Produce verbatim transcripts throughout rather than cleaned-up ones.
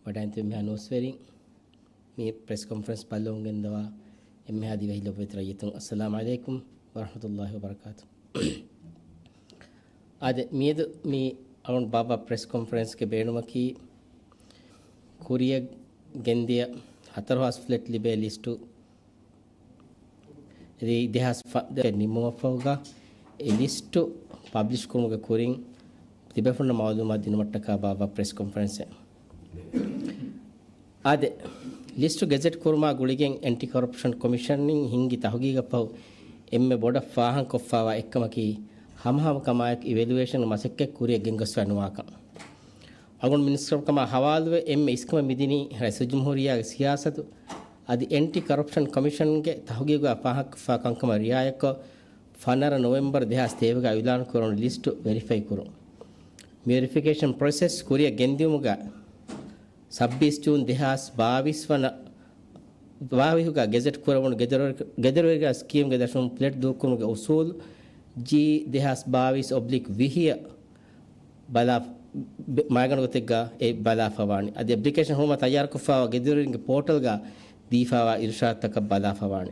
ވަޑައިންތިބި މިހާ ނޫސްވެރިން، މި ޕްރެސް ކޮންފަރެންސް ބައްލަވަމުން ގެންދަވާ އެންމެހާ ދިވެހި ލޮބުވެތި ރައްޔިތުން، އައްސަލާމު ޢަލައިކުމް ވަރަޙްމަތުﷲި ވަބަރަކާތު. އާދެ، މިއަދު މި އަޅުން ބާއްވާ ޕްރެސް ކޮންފަރެންސްގެ ބޭނުމަކީ، ކުރިއަށް ގެންދިޔަ ހަތަރު ހާސް ފްލެޓް ލިބޭ ލިސްޓު ދެ-، ދެހާސް ފަ-، ދެ ނިމުމަށްފަހުގަ އެ ލިސްޓު ޕަބްލިޝް ކުރުމުގެ ކުރިން ތިބޭފުޅުންނަށް މައުލޫމާތު ދިނުމަށްޓަކާ ބާއްވާ ޕްރެސް ކޮންފަރެންސެއް. އާދެ، ލިސްޓު ގެޒެޓް ކުރުމާ ގުޅިގެން އެންޓި ކަރަޕްޝަން ކޮމިޝަން އިން ހިންގި ތަހުގީގަށްފަހު އެންމެ ބޮޑަށް ފާހަގަކޮށްފާވާ އެއްކަމަކީ، ހަމަހަމަކަމާއެކު އިވެލުއޭޝަން މަސައްކަތް ކުރިއަށް ގެންގޮސްފައި ނުވާކަން. އަޅުގަނޑު މިނިސްޓަރކަމާ ހަވާލުވެ އެންމެ އިސްކަމެއް މިދިނީ ރައީސުލްޖުމްހޫރިއްޔާގެ ސިޔާސަތު އަދި އެންޓި ކަރަޕްޝަން ކޮމިޝަންގެ ތަހުގީގުގަ ފާހަގަކޮށްފާ ކަންކަމަށް ރިއާޔަތްކޮށް، ފަނަރަ ނޮވެމްބަރު ދެހާސް ތޭވީސްގަ އިއުލާން ކުރެވުނު ލިސްޓު ވެރިފައި ކުރުން. މި ވެރިފިކޭޝަން ޕްރޮސެސް ކުރިއަށް ގެންދިއުމުގަ ސައްބީސް ޖޫން ދެހާސް ބާވީސް ވަނަ، ބާވީހުގަ ގެޒެޓް ކުރެވުނު ގެދޮރު-، ގެދޮރުވެރިގާ ސްކީމްގެ ދަށުން ފްލެޓް ދޫކުރުމުގެ އުސޫލު، ޖީ ދެހާސް ބާވީސް އޮބްލިކް ވިހިއަށް ބަލާ-، ބެ-، މައިގަނޑު ގޮތެއްގަ އެ ބަލާފަވާނެ. އަދި އެޕްލިކޭޝަން ހުޅުމަށް ތައްޔާރުކޮށްފައިވާ ގެދޮރުވެރިންގެ ޕޯޓަލްގަ ދީފައިވާ އިރުޝާދުތަކަށް ބަލާފަވާނެ.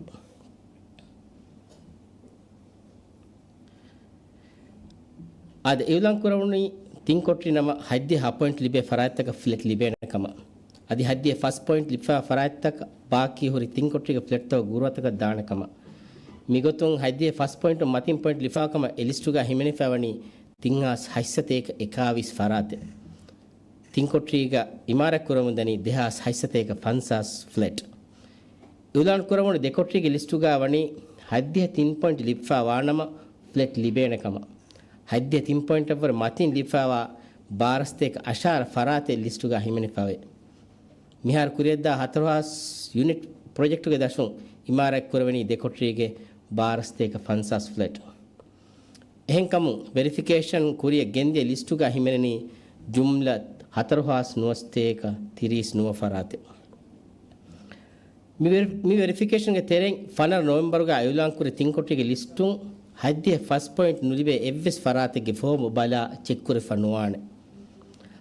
އާދެ، އިއުލާން ކުރެވުނީ ތިން ކޮޓަރި ނަމަ ހަތްދިހަ ޕޮއިންޓް ލިބޭ ފަރާތްތަކަށް ފްލެޓް ލިބޭނެ ކަމަށް. އަދި ހަތްދިހަ ފަސް ޕޮއިންޓް ލިބިފައިވާ ފަރާތްތަކަށް ބާކީ ހުރި ތިން ކޮޓަރީގެ ފްލެޓްތަކުގެ ގުރުއަތަކަށް ދާނެ ކަމަށް. މިގޮތުން ހަތްދިހަ ފަސް ޕޮއިންޓު މަތިން ޕޮއިންޓް ލިބިފައިވާ ކަމަށް އެ ލިސްޓުގަ ހިމެނިފައިވަނީ ތިން ހާސް ހަތްސަތޭކަ އެކާވީސް ފަރާތެއް. ތިން ކޮޓަރީގަ އިމާރާތް ކުރަމުންދަނީ ދެހާސް ހަތްސަތޭކަ ފަންސާސް ފްލެޓް. އިއުލާން ކުރަމުން ދެ ކޮޓަރީގެ ލިސްޓުގަ ވަނީ ހަތްދިހަ ތިން ޕޮއިންޓް ލިބިފައިވާ ނަމަ ފްލެޓް ލިބޭނެ ކަމަށް. ހަތްދިހަ ތިން ޕޮއިންޓަށްވުރެ މަތިން ލިބިފައިވާ ބާރަ ސަތޭކަ އަށާރަ ފަރާތެއް ލިސްޓުގަ ހިމެނިފަވޭ. މިހާރު ކުރިއަށްދާ ހަތަރު ހާސް ޔުނިޓް ޕްރޮޖެކްޓުގެ ދަށުން އިމާރާތް ކުރެވެނީ ދެ ކޮޓަރީގެ ބާރަ ސަތޭކަ ފަންސާސް ފްލެޓް. އެހެންކަމުން، ވެރިފިކޭޝަން ކުރިއަށް ގެންދިޔަ ލިސްޓުގަ ހިމެނެނީ ޖުމްލަ ހަތަރު ހާސް ނުވަސަތޭކަ ތިރީސް ނުވަ ފަރާތެއް. މި ވެރި-، މި ވެރިފިކޭޝަންގެ ތެރެއިން ފަނަރަ ނޮވެމްބަރުގަ އިއުލާންކުރި ތިން ކޮޓަރީގެ ލިސްޓުން ހަތްދިހަ ފަސް ޕޮއިންޓް ނުލިބޭ އެއްވެސް ފަރާތެއްގެ ފޯމު ބަލާ ޗެކްކުރެފަ ނުވާނެ.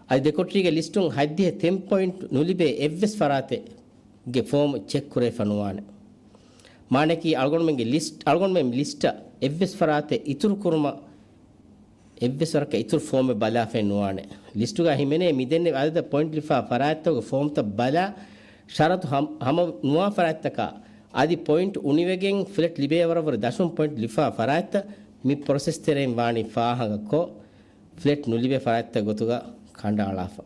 އަދި ދެ ކޮޓަރީގެ ލިސްޓުން ހަތްދިހަ ތިން ޕޮއިންޓް ނުލިބޭ އެއްވެސް ފަރާތެއްގެ ފޯމު ޗެކްކުރެފަ ނުވާނެ. މާނައަކީ އަޅުގަނޑުމެންގެ ލިސްޓް، އަޅުގަނޑުމެން ލިސްޓަށް އެއްވެސް ފަރާތެއް އިތުރު ކުރުމަށް، އެއްވެސް ވަރަކަށް އިތުރު ފޯމެއް ބަލާފައެއް ނުވާނެ. ލިސްޓުގަ ހިމެނޭ މިދެންނެވި އަދަދަށް ޕޮއިންޓް ލިބިފައިވާ ފަރާތްތަކުގެ ފޯމްތައް ބަލާ، ޝަރުތު ހަމަ، ހަމަ ނުވާ ފަރާތްތަކާ އަދި ޕޮއިންޓް އުނިވެގެން ފްލެޓް ލިބޭ ވަރަށްވުރެ ދަށުން ޕޮއިންޓް ލިބިފައިވާ ފަރާތްތައް މި ޕްރޮސެސް ތެރެއިން ވާނީ ފާހަގަކޮށް، ފްލެޓް ނުލިބޭ ފަރާތްތައް ގޮތުގަ ކަނޑައަޅާފަ.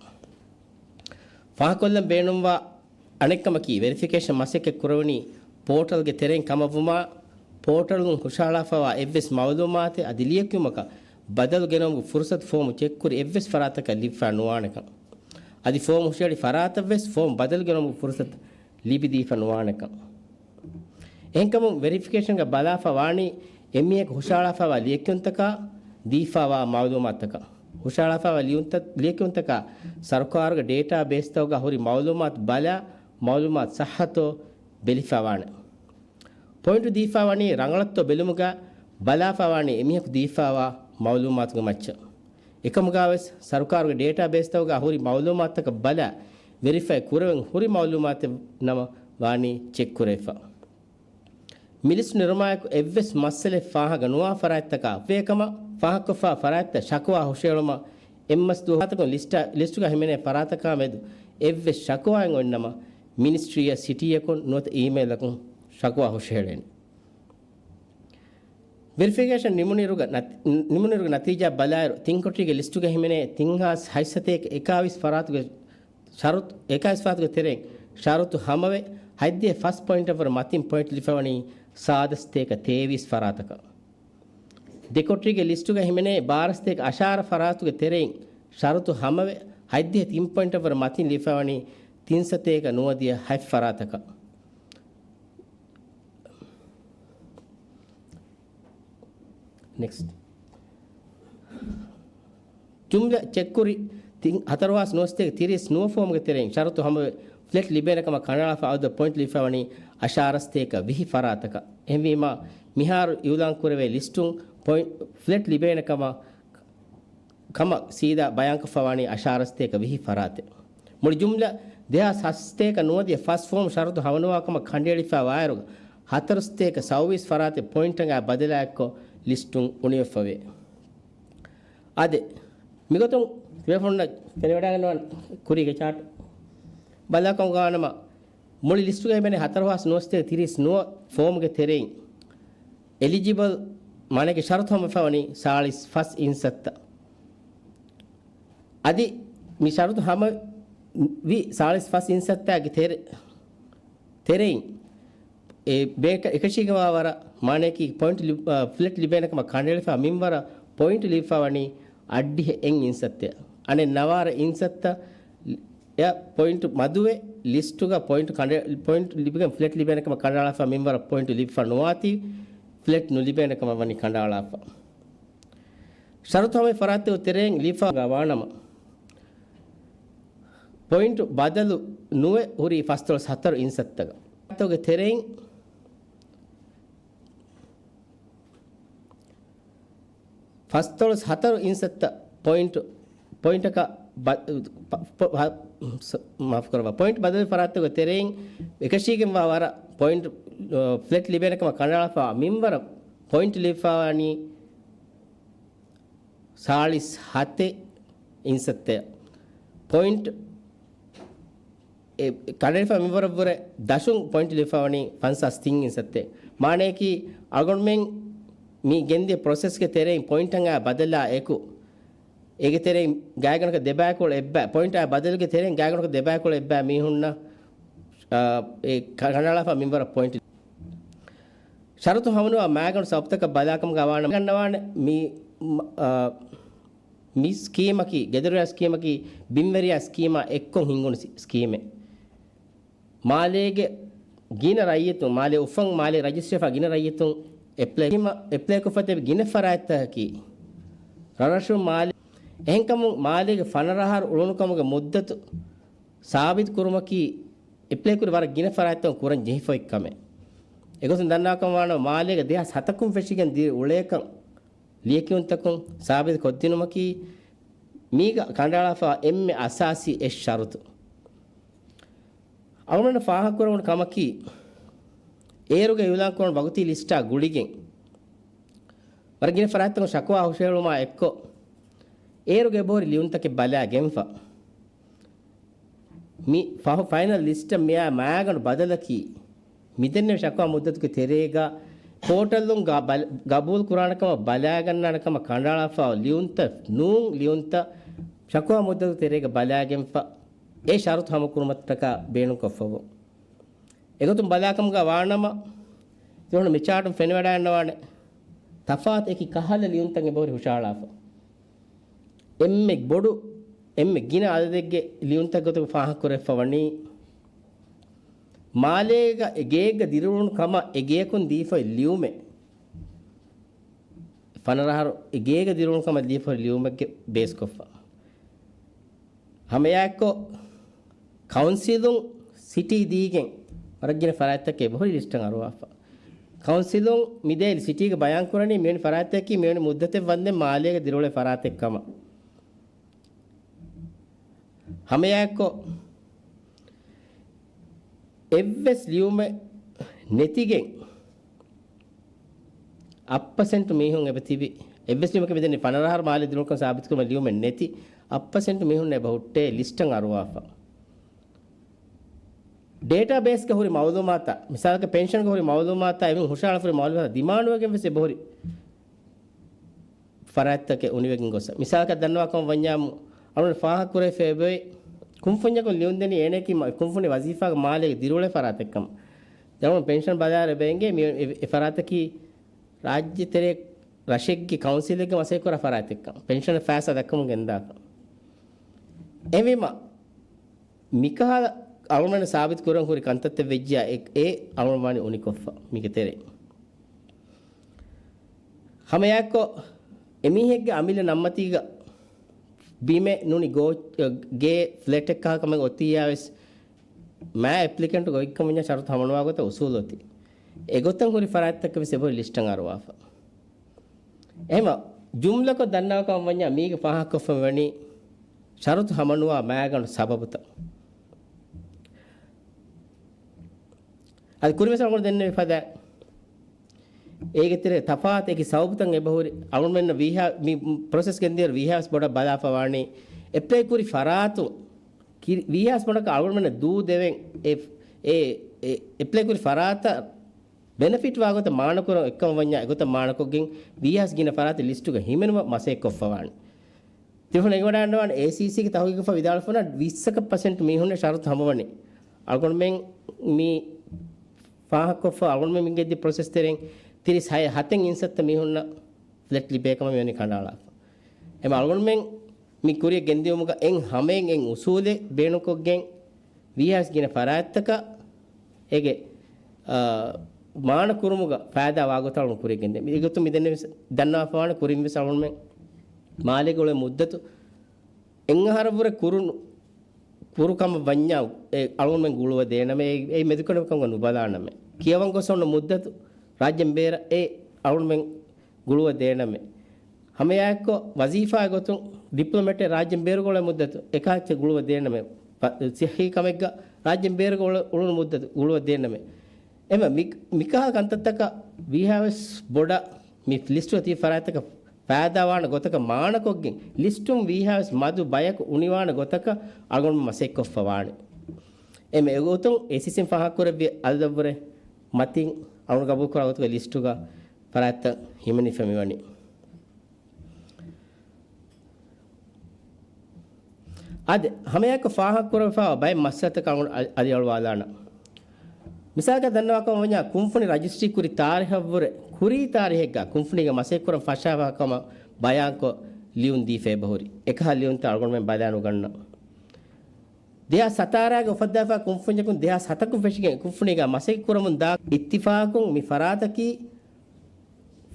ފާހަގަކޮށްލަން ބޭނުންވާ އަނެއްކަމަކީ، ވެރިފިކޭޝަން މަސައްކަތް ކުރެވުނީ ޕޯޓަލްގެ ތެރެއިން ކަމަށްވުމާ، ޕޯޓަލުން ހުށަހަޅާފައިވާ އެއްވެސް މައުލޫމާތެއް އަދި ލިޔެކިޔުމަކަށް ބަދަލު ގެނައުމުގެ ފުރުސަތު ފޯމު ޗެކްކުރި އެއްވެސް ފަރާތަކަށް ލިބިފައި ނުވާނެކަން. އަދި ފޯމު ހުށަހެޅި ފަރާތަށްވެސް ފޯމު ބަދަލު ގެނައުމުގެ ފުރުސަތު ލިބިދީފަ ނުވާނެކަން. އެހެންކަމުން، ވެރިފިކޭޝަންގަ ބަލާފަ ވާނީ އެމީހަކު ހުށަހަޅާފައިވާ ލިޔެކިޔުންތަކާ ދީފައިވާ މައުލޫމާތުތަކަށް. ހުށަހަޅާފައިވާ ލިޔުންތަ-، ލިޔެކިޔުންތަކާ ސަރުކާރުގެ ޑޭޓާ ބޭސްތަކުގަ ހުރި މައުލޫމާތު ބަލާ، މައުލޫމާތު ސައްހަތޯ ބެލިފައިވާނެ. ޕޮއިންޓު ދީފައިވަނީ ރަނގަޅަށްތޯ ބެލުމުގަ ބަލާފައިވާނީ އެމީހަކު ދީފައިވާ މައުލޫމާތުގެ މައްޗަށް. އެކަމުގަވެސް ސަރުކާރުގެ ޑޭޓާ ބޭސްތަކުގަ ހުރި މައުލޫމާތުތަކަށް ބަލާ، ވެރިފައި ކުރެވެން ހުރި މައުލޫމާތެއް ނަމަ ވާނީ ޗެކްކުރެވިފަ. މި ލިސްޓް ނެރުމާއެކު އެއްވެސް މައްސަލައެއް ފާހަގަ ނުވާ ފަރާތްތަކާ ވޭ ކަމަށް ފާހަގަކޮށްފާ ފަރާތްތައް ޝަކުވާ ހުށައެޅުމަށް އެއްމަސް ދުވަހު ހަތަކުން ލިސްޓަ-، ލިސްޓުގަ ހިމެނޭ ފަރާތަކާ މެދު އެއްވެސް ޝަކުވާއެއް އޮތްނަމަ، މިނިސްޓްރީއަށް ސިޓީއަކުން ނުވަތަ އީމެއިލަކުން ޝަކުވާ ހުށަހެޅޭނެ. ވެރިފިކޭޝަން ނިމުނިރުގަ ނަތި-، ނިމުނިރުގެ ނަތީޖާ ބަލާއިރު، ތިން ކޮޓަރީގެ ލިސްޓުގަ ހިމެނޭ ތިން ހާސް ހަތްސަތޭކަ އެކާވީސް ފަރާތުގެ ޝަރުތު، އެކާވީސް ފަރާތުގެ ތެރެއިން ޝަރުތު ހަމަވެ، ހަތްދިހަ ފަސް ޕޮއިންޓަށްވުރެ މަތިން ޕޮއިންޓް ލިބިފަވަނީ ސާދަސަތޭކަ ތޭވީސް ފަރާތަކަށް. ދެ ކޮޓަރީގެ ލިސްޓުގަ ހިމެނޭ ބާރަސަތޭކަ އަށާރަ ފަރާތުގެ ތެރެއިން ޝަރުތު ހަމަވެ، ހަތްދިހަ ތިން ޕޮއިންޓަށްވުރެ މަތިން ލިބިފަވަނީ ތިންސަތޭކަ ނުވަދިހަ ހަތް ފަރާތަކަށް. ނެކްސްޓް. ޖުމްލަ ޗެކްކުރި ތިން، ހަތަރު ހާސް ނުވަސަތޭކަ ތިރީސް ނުވަ ފޯމުގެ ތެރެއިން ޝަރުތު ހަމަވެ، ފްލެޓް ލިބޭނެ ކަމަށް ކަނޑައަޅާފަ އަދަދަށް ޕޮއިންޓް ލިބިފަވަނީ އަށާރަސަތޭކަ ވިހި ފަރާތަކަށް. އެހެންވީމާ، މިހާރު އިއުލާން ކުރެވޭ ލިސްޓުން ޕޮއިންޓް، ފްލެޓް ލިބޭނެ ކަމަށް، ކަމަށް ސީދާ ބަޔާންކޮށްފަވާނީ އަށާރަސަތޭކަ ވިހި ފަރާތެއް. މުޅި ޖުމްލަ ދެހާސް ހަސަތޭކަ ނުވަދިހަ ފަސް ފޯމް ޝަރުތު ހަމަނުވާ ކަމަށް ކަނޑައެޅިފައި ވާއިރުގަ، ހަތަރުސަތޭކަ ސައުވީސް ފަރާތެއް ޕޮއިންޓަށް އައި ބަދަލާއެއްކޮށް ލިސްޓުން އުނިވެފަވޭ. އާދެ، މިގޮތުން ތިބޭފުޅުންނަށް ފެނިވަޑައިގަންނަވާނެ ކުރީގެ ޗާޓް. ބަލާކަމުގަ ވާނަމަ، މުޅި ލިސްޓުގައި މެނޭ ހަތަރު ހާސް ނުވަސަތޭކަ ތިރީސް ނުވަ ފޯމުގެ ތެރެއިން އެލިޖިބަލް، މާނައަކީ ޝަރުތު ހަމަވެފަވަނީ ސާޅީސް ފަސް އިންސައްތަ. އަދި މި ޝަރުތު ހަމަވި ސާޅީސް ފަސް އިންސައްތާގެ ތެރެ-، ތެރެއިން އެ ބޭކަ-، އެކަށީގެންވާ ވަރަށް، މާނައަކީ ޕޮއިންޓް ލި-، އާ، ފްލެޓް ލިބޭނެ ކަމަށް ކަނޑައެޅިފަ މިންވަރަށް ޕޮއިންޓް ލިބިފަ ވަނީ އަށްޑިހަ އެއް އިންސައްތަ. އަނެއް ނަވާރަ އިންސައްތަ އެ ޕޮއިންޓް މަދުވެ، ލިސްޓުގަ ޕޮއިންޓް ކަނޑ-، ޕޮއިންޓް ލިބިގެން ފްލެޓް ލިބޭނެ ކަމަށް ކަނޑައަޅާފަ މިންވަރަށް ޕޮއިންޓް ލިބިފަ ނުވާތީ، ފްލެޓް ނުލިބޭނެ ކަމަށް ވަނީ ކަނޑައަޅާފަ. ޝަރުތު ހަމަވި ފަރާތްތަކުގެ ތެރެއިން ލިބިފަ ވާނަމަ، ޕޮއިންޓް ބަދަލު ނުވެ ހުރީ ފަސްދޮޅަސް ހަތަރު އިންސައްތަގަ. ތަކުގެ ތެރެއިން ފަސްދޮޅަސް ހަތަރު އިންސައްތަ ޕޮއިންޓް، ޕޮއިންޓަކަށް ބަ-، ޕ-، ޕ-، ހަ-، ސ-، މާފުކުރައްވާ. ޕޮއިންޓް ބަދަލު ފަރާތްތަކުގެ ތެރެއިން އެކަށީގެންވާ ވަރަށް ޕޮއިންޓް، އ، ފްލެޓް ލިބޭނެ ކަމަށް ކަނޑައަޅާފަ މިންވަރަށް ޕޮއިންޓް ލިބިފަ ވަނީ ސާޅީސް ހަތެއް އިންސައްތަ. ޕޮއިންޓް އެ ކަނޑައެޅިފަ މިންވަރަށްވުރެ ދަށުން ޕޮއިންޓް ލިބިފަ ވަނީ ފަންސާސް ތިން އިންސައްތަ. މާނައަކީ އަޅުގަނޑުމެން މި ގެންދިޔަ ޕްރޮސެސްގެ ތެރެއިން ޕޮއިންޓަށް އައި ބަދަލާ އެކު، އޭގެ ތެރެއިން ގާތްގަނޑަކަށް ދެބައިކުޅަ އެއްބައި، ޕޮއިންޓާ ބަދަލުގެ ތެރެއިން ގާތްގަނޑަކަށް ދެބައިކުޅަ އެއްބައި މީހުންނަށް، އާ، އެ ކަ-، ކަނޑައަޅާފަ މިންވަރަށް ޕޮއިންޓް. ޝަރުތު ހަމަނުވާ މައިގަނޑު ސަބަބުތަކަށް ބަލާކަމުގަ ވާނަމަ ގަންނަވާނެ މި، މަ-، އާ، މި ސްކީމަކީ، ގެދޮރުވެރިޔާ ސްކީމަކީ، ބިންވެރިޔާ ސްކީމާ އެއްކޮށް ހިންގުނު ސި-، ސްކީމެއް. މާލޭގެ ގިނަ ރައްޔިތުން، މާލޭ އުފަން މާލޭ ރަޖިސްޓްރީފާ ގިނަ ރައްޔިތުން އެޕްލައި، އެޕްލައިކޮށްފަ ތިބި ގިނަ ފަރާތްތަކަކީ، ރަށްރަށުން މާލޭ، އެހެންކަމުން މާލޭގެ ފަނަރަ އަހަރު އުޅުނުކަމުގެ މުއްދަތު ސާބިތު ކުރުމަކީ، އެޕްލައި ކުރި ވަރަށް ގިނަ ފަރާތްތަކުން ކުރަން ޖެހިފައި ކަމެއް. އެގޮތުން ދަންނާކަން ވާނަމަ، މާލޭގަ ދެހާސް ހަތަކުން ފެށިގެން ދިރި އުޅޭކަން ލިޔެކިޔުންތަކުން ސާބިތު ކޮށްދިނުމަކީ، މީގަ ކަނޑައަޅާފަ އެންމެ އަސާސީ އެއް ޝަރުތު. އަޅުގަނޑަށް ފާހަގަކުރެވުނު ކަމަކީ، އޭރުގެ އިއުލާންކުރުނު ވަގުތީ ލިސްޓާ ގުޅިގެން، ވަރަށް ގިނަ ފަރާތްތަކުން ޝަކުވާ ހުށަހެޅުމާ އެއްކޮށް، އޭރުގެ އެބަހުރި ލިޔުންތަކެއް ބަލާ ގެންފަ. މި ފަހު ފައިނަލް ލިސްޓަށް މިއާ މައިގަނޑު ބަދަލަކީ، މިދެންނެވި ޝަކުވާ މުއްދަތުގެ ތެރޭގަ ޕޯޓަލުން ގަ-، ބަލް-، ގަބޫލު ކުރާނެ ކަމަށް ބަލާގަންނާނެ ކަމަށް ކަނޑައަޅާފަ ލިޔުންތައް ނޫން ލިޔުންތައް ޝަކުވާ މުއްދަތުގެ ތެރޭގަ ބަލާގެންފަ، އެ ޝަރުތު ހަމަކުރުމަށްޓަކާ ބޭނުންކޮށްފަވޯ. އެގޮތުން ބަލާކަމުގަ ވާނަމަ، ތިހުން މި ޗާޓުން ފެނިވަޑައިގަންނަވާނެ ތަފާތު އެކި ކަހަލަ ލިޔުންތައް އެބަހުރި ހުށަހަޅާފަ. އެންމެ ބޮޑު، އެންމެ ގިނަ އަދަދެއްގެ ލިޔުންތައް ގޮތުގަ ފާހަގަކުރެވިފަ ވަނީ، މާލޭގަ އެ ގޭގަ ދިރިއުޅުނު ކަމަށް އެ ގެޔަކުން ދީފައި ލިޔުމެއް. ފަނަރަ އަހަރު އެ ގޭގަ ދިރިއުޅުނު ކަމަށް ލިޔެފަ ލިޔުމެއްގެ ބޭސްކޮށްފަ. ހަމައެއާއެއްކޮށް، ކައުންސިލުން ސިޓީ ދީގެން ވަރަށް ގިނަ ފަރާތްތަކެއް އެބަހުރި ލިސްޓަށް އަރުވާފަ. ކައުންސިލުން މިދޭ ސިޓީގެ ބަޔާން ކުރަނީ މިވެނި ފަރާތްތަކަކީ މިވެނި މުއްދަތެއް ވަންދެން މާލޭގަ ދިރިއުޅޭ ފަރާތެއް ކަމަށް. ހަމައެއާއެއްކޮށް، އެއްވެސް ލިޔުމެއް ނެތިގެން، އަށް ޕަސެންޓް މީހުން އެބަ ތިބި، އެއްވެސް ލިޔުމަކަށް މިދެންނެވި ފަނަރަ އަހަރު މާލޭ ދިރިއުޅުނުކަން ސާބިތުކުރުމަށް ލިޔުމެއް ނެތި އަށް ޕަސެންޓް މީހުން އެބަ ހުއްޓޭ ލިސްޓަށް އަރުވާފަ. ޑޭޓާ ބޭސްގަ ހުރި މައުލޫމާތާ، މިސާލަކަށް ޕެންޝަންގަ ހުރި މައުލޫމާތާ އެމީހުން ހުށަހަޅާފަ ހުރި މައުލޫމާތާ ދިމާނުވެގެން ވެސް އެބަހުރި ފަރާތްތަކެއް އުނިވެގެން ގޮސް. މިސާލަކަށް ދަންނަވާކަމަށް ވަންޏާ، އަޅުގަނޑު ފާހަގަކުރެވިފައި އެބައޮތް ކުންފުންޏަކުން ލިޔުންދެނީ އޭނައަކީ މަ-، ކުންފުނި ވަޒީފާގަ މާލޭގަ ދިރިއުޅޭ ފަރާތެއްކަމަށް. ދެން ޕެންޝަން ބަލާއިރު އެބަ އެނގޭ މި-، އެ-، އެ ފަރާތަކީ ރާއްޖެ ތެރޭ ރަށެއްގެ ކައުންސިލެއްގެ މަސައްކަތްކުރާ ފަރާތެއްކަން. ޕެންޝަނަށް ފައިސާ ދައްކަމުން ގެންދާކަން. އެހެންވީމަ، މިކަހަލަ އަޅުގަނޑު ސާބިތު ކުރަން ހުރި ކަންތައްތައް ވެއްޖިޔާ އެ، އެ އަޅުގަނޑު ވާނީ އުނިކޮށްފަ މީގެ ތެރެއިން. ހަމައެއާއެއްކޮށް، އެމީހެއްގެ އަމިއްލަ ނަންމަތީގަ ބިމެއް ނޫނީ ގޯ-، ގޭ ފްލެޓެއް ކަހަލަ ކަމެއް އޮތިއްޔާ ވެސް، މާ އެޕްލިކެންޓުގެ އޮތްކަމަށް ޝަރުތު ހަމަނުވާ ގޮތަށް އުސޫލު އޮތީ. އެގޮތަށް ހުރި ފަރާތްތަކެއް ވެސް އެބަހުރި ލިސްޓަށް އަރުވާފަ. އެހެންވީމަ، ޖުމްލަކޮށް ދަންނަވާކަމަށް ވަންޏާ މީގަ ފާހަގަކޮށްފަ ވަނީ، ޝަރުތު ހަމަނުވާ މާގަނޑު ސަބަބުތައް. އަދި ކުރިންވެސް އަޅުގަނޑު ދެންނެވި ފަދަ އޭގެ ތެރޭ ތަފާތު އެކި ސަބަބުތައް އެބަހުރި. އަޅުގަނޑުމެންނަށް ވީހާ-، މި ޕްރޮސެސް ގެންދިޔަ ވީހާވެސް ބޮޑަށް ބަލާފަ ވާނީ އެޕްލައި ކުރި ފަރާތު ކި-، ވީހާވެސް ބޮޑަކަށް އަޅުގަނޑުމެންނަށް ދޫ ދެވެން އެ، އެ، އެ އެޕްލައި ކުރި ފަރާތަށް ބެނެފިޓް ވާގޮތަށް މާނަކުރަން އެއްކަމަށް ވަންޏާ އެގޮތަށް މާނަކޮށްގެން ވީހާވެސް ގިނަ ފަރާތެއް ލިސްޓުގަ ހިމެނުމަށް މަސައްކަތްކޮށްފަ ވާނެ. ތިފުނ އެނގިވަޑައިގަންނަވާނެ އޭސީސީގެ ތަހުގީގުފާ ވިދާޅުފަންނަށް ވިއްސަކަށް ޕަސެންޓް މީހުންނެއް ޝަރުތު ހަމަވަނީ. އަޅުގަނޑުމެން މި ފާހަގަކޮށްފަ އަޅުގަނޑުމެން މި ގެއްދި ޕްރޮސެސް ތެރެއިން ތިރީސް ހަތެއް ހަތެއް އިންސައްތަ މީހުންނަށް ފްލެޓް ލިބޭ ކަމަށް މިވަނީ ކަނޑައަޅާފަ. އެމަ އަޅުގަނޑުމެން މި ކުރިއަށް ގެންދިއުމުގަ އެއް ހަމައިން އެއް އުސޫލެއް ބޭނުންކޮށްގެން ވީހާވެސް ގިނަ ފަރާތްތަކަށް އޭގެ، އާ، މާނަ ކުރުމުގަ ފައިދާ ވާގޮތަށް އަޅުގަނޑު ކުރިއަށް ގެންދޭ. އެގޮތުން މި ދެންނެވި ދަންނަވާފަވާނެ ކުރިންވެސް އަޅުގަނޑުމެން މާލޭގަ އުޅޭ މުއްދަތު އެއް އަހަރަށްވުރެ ކުރު، ކުރު ކަމަށް ވަންޏާ އެ އަޅުގަނޑުމެން ގުޅުވަ ދޭނަމޭ، އެ، އެ މެދުކަނޑު ކަމުގަ ނުބަލާނަމޭ. ކިޔަވަން ގޮސް އޮންނަ މުއްދަތު ރާއްޖެ ބޭރަށް އެ އަޅުގަނޑުމެން ގުޅުވަ ދޭނަމޭ. ހަމައެއާއެއްކޮށް ވަޒީފާ ގޮތުން ޑިޕްލޮމެޓެއް ރާއްޖެ ބޭރުގަ އުޅޭ މުއްދަތު އެކާ އެއްޗެއް ގުޅުވަ ދޭނަމޭ. ފަ-، ސިއްހީ ކަމެއްގަ ރާއްޖެ ބޭރުގަ އުޅ-، އުޅުނު މުއްދަތު ގުޅުވަ ދޭނަމޭ. އެމަ މި-، މިކަހަލަ ކަންތައްތަކަށް ވީހާވެސް ބޮޑަށް މި ލިސްޓުގަ ތިބި ފަރާތްތަކަށް ފައިދާވާނެ ގޮތަކަށް މާނަކޮށްގެން ލިސްޓުން ވީހާވެސް މަދު ބަޔަކު އުނިވާނެ ގޮތަކަށް އަޅުގަނޑު މަސައްކަތްކޮށްފަ ވާނެ. އެމެ އެގޮތުން އޭސީސީން ފާހަގަކުރެއްވި އަދަދަށްވުރެ މަތިން އަޅުގަނޑު ގަބޫލުކުރާ ގޮތުގެ ލިސްޓުގަ ފަރާތްތައް ހިމެނިފަ މިވަނީ. އަދި ހަމައެއާއެކު ފާހަގަކުރެވިފައިވާ ބައެއް މައްސަލަތަކަށް އަޅު-، އަ-، އަލިއަޅުވާލާނަން. މިސާލަކަށް ދަންނަވާކަމަށް ވަންޏާ ކުންފުނި ރަޖިސްޓްރީ ކުރި ތާރީހަށްވުރެ ކުރީ ތާރީހެއްގަ ކުންފުނީގެ މަސައްކަތްކުރަން ފަށާފަ ކަމަށް ބަޔާންކޮށް ލިޔުން ދީފަ އެބަހުރި. އެކަހަލަ ލިޔުންތައް އަޅުގަނޑުމެން ބަލާނުގަންނަން. ދެހާސް ސަތާރައިގަ އުފައްދާފަ ކުންފުންޏަކުން ދެހާސް ހަތަކުން ފެށިގެން ކުންފުނީގަ މަސައްކަތްކުރަމުން ދާ އިއްތިފާޤުން މި ފަރާތަކީ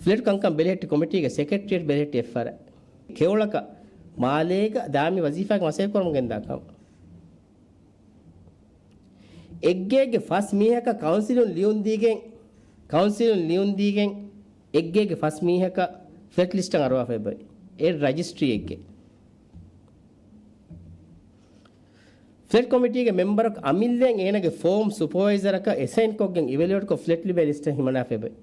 ފްލެޓް ކަންކަން ބެލެހެއްޓި ކޮމިޓީގެ ސެކްރެޓަރިއޭޓް ބެލެހެއްޓި އެއްފަރާތް. ކެޔޮޅަކަށް މާލޭގަ ދާއިމީ ވަޒީފާގެ މަސައްކަތްކުރަމުން ގެންދާ ކަމަށް. އެއްގޭގެ ފަސް މީހަކަށް ކައުންސިލުން ލިޔުން ދީގެން، ކައުންސިލުން ލިޔުން ދީގެން އެއްގޭގެ ފަސް މީހަކަށް ފްލެޓް ލިސްޓަށް އަރުވާފަ އެބައި. އެ ރަޖިސްޓްރީއެއްގެ. ފްލެޓް ކޮމިޓީގެ މެމްބަރަކު އަމިއްލައިން އޭނަގެ ފޯމް ސުޕަވައިޒަރަކަށް އެސައިންކޮށްގެން އިވެލުއޭޓްކޮށް ފްލެޓް ލިބޭ ލިސްޓަށް ހިމަނާފަ އެބައި.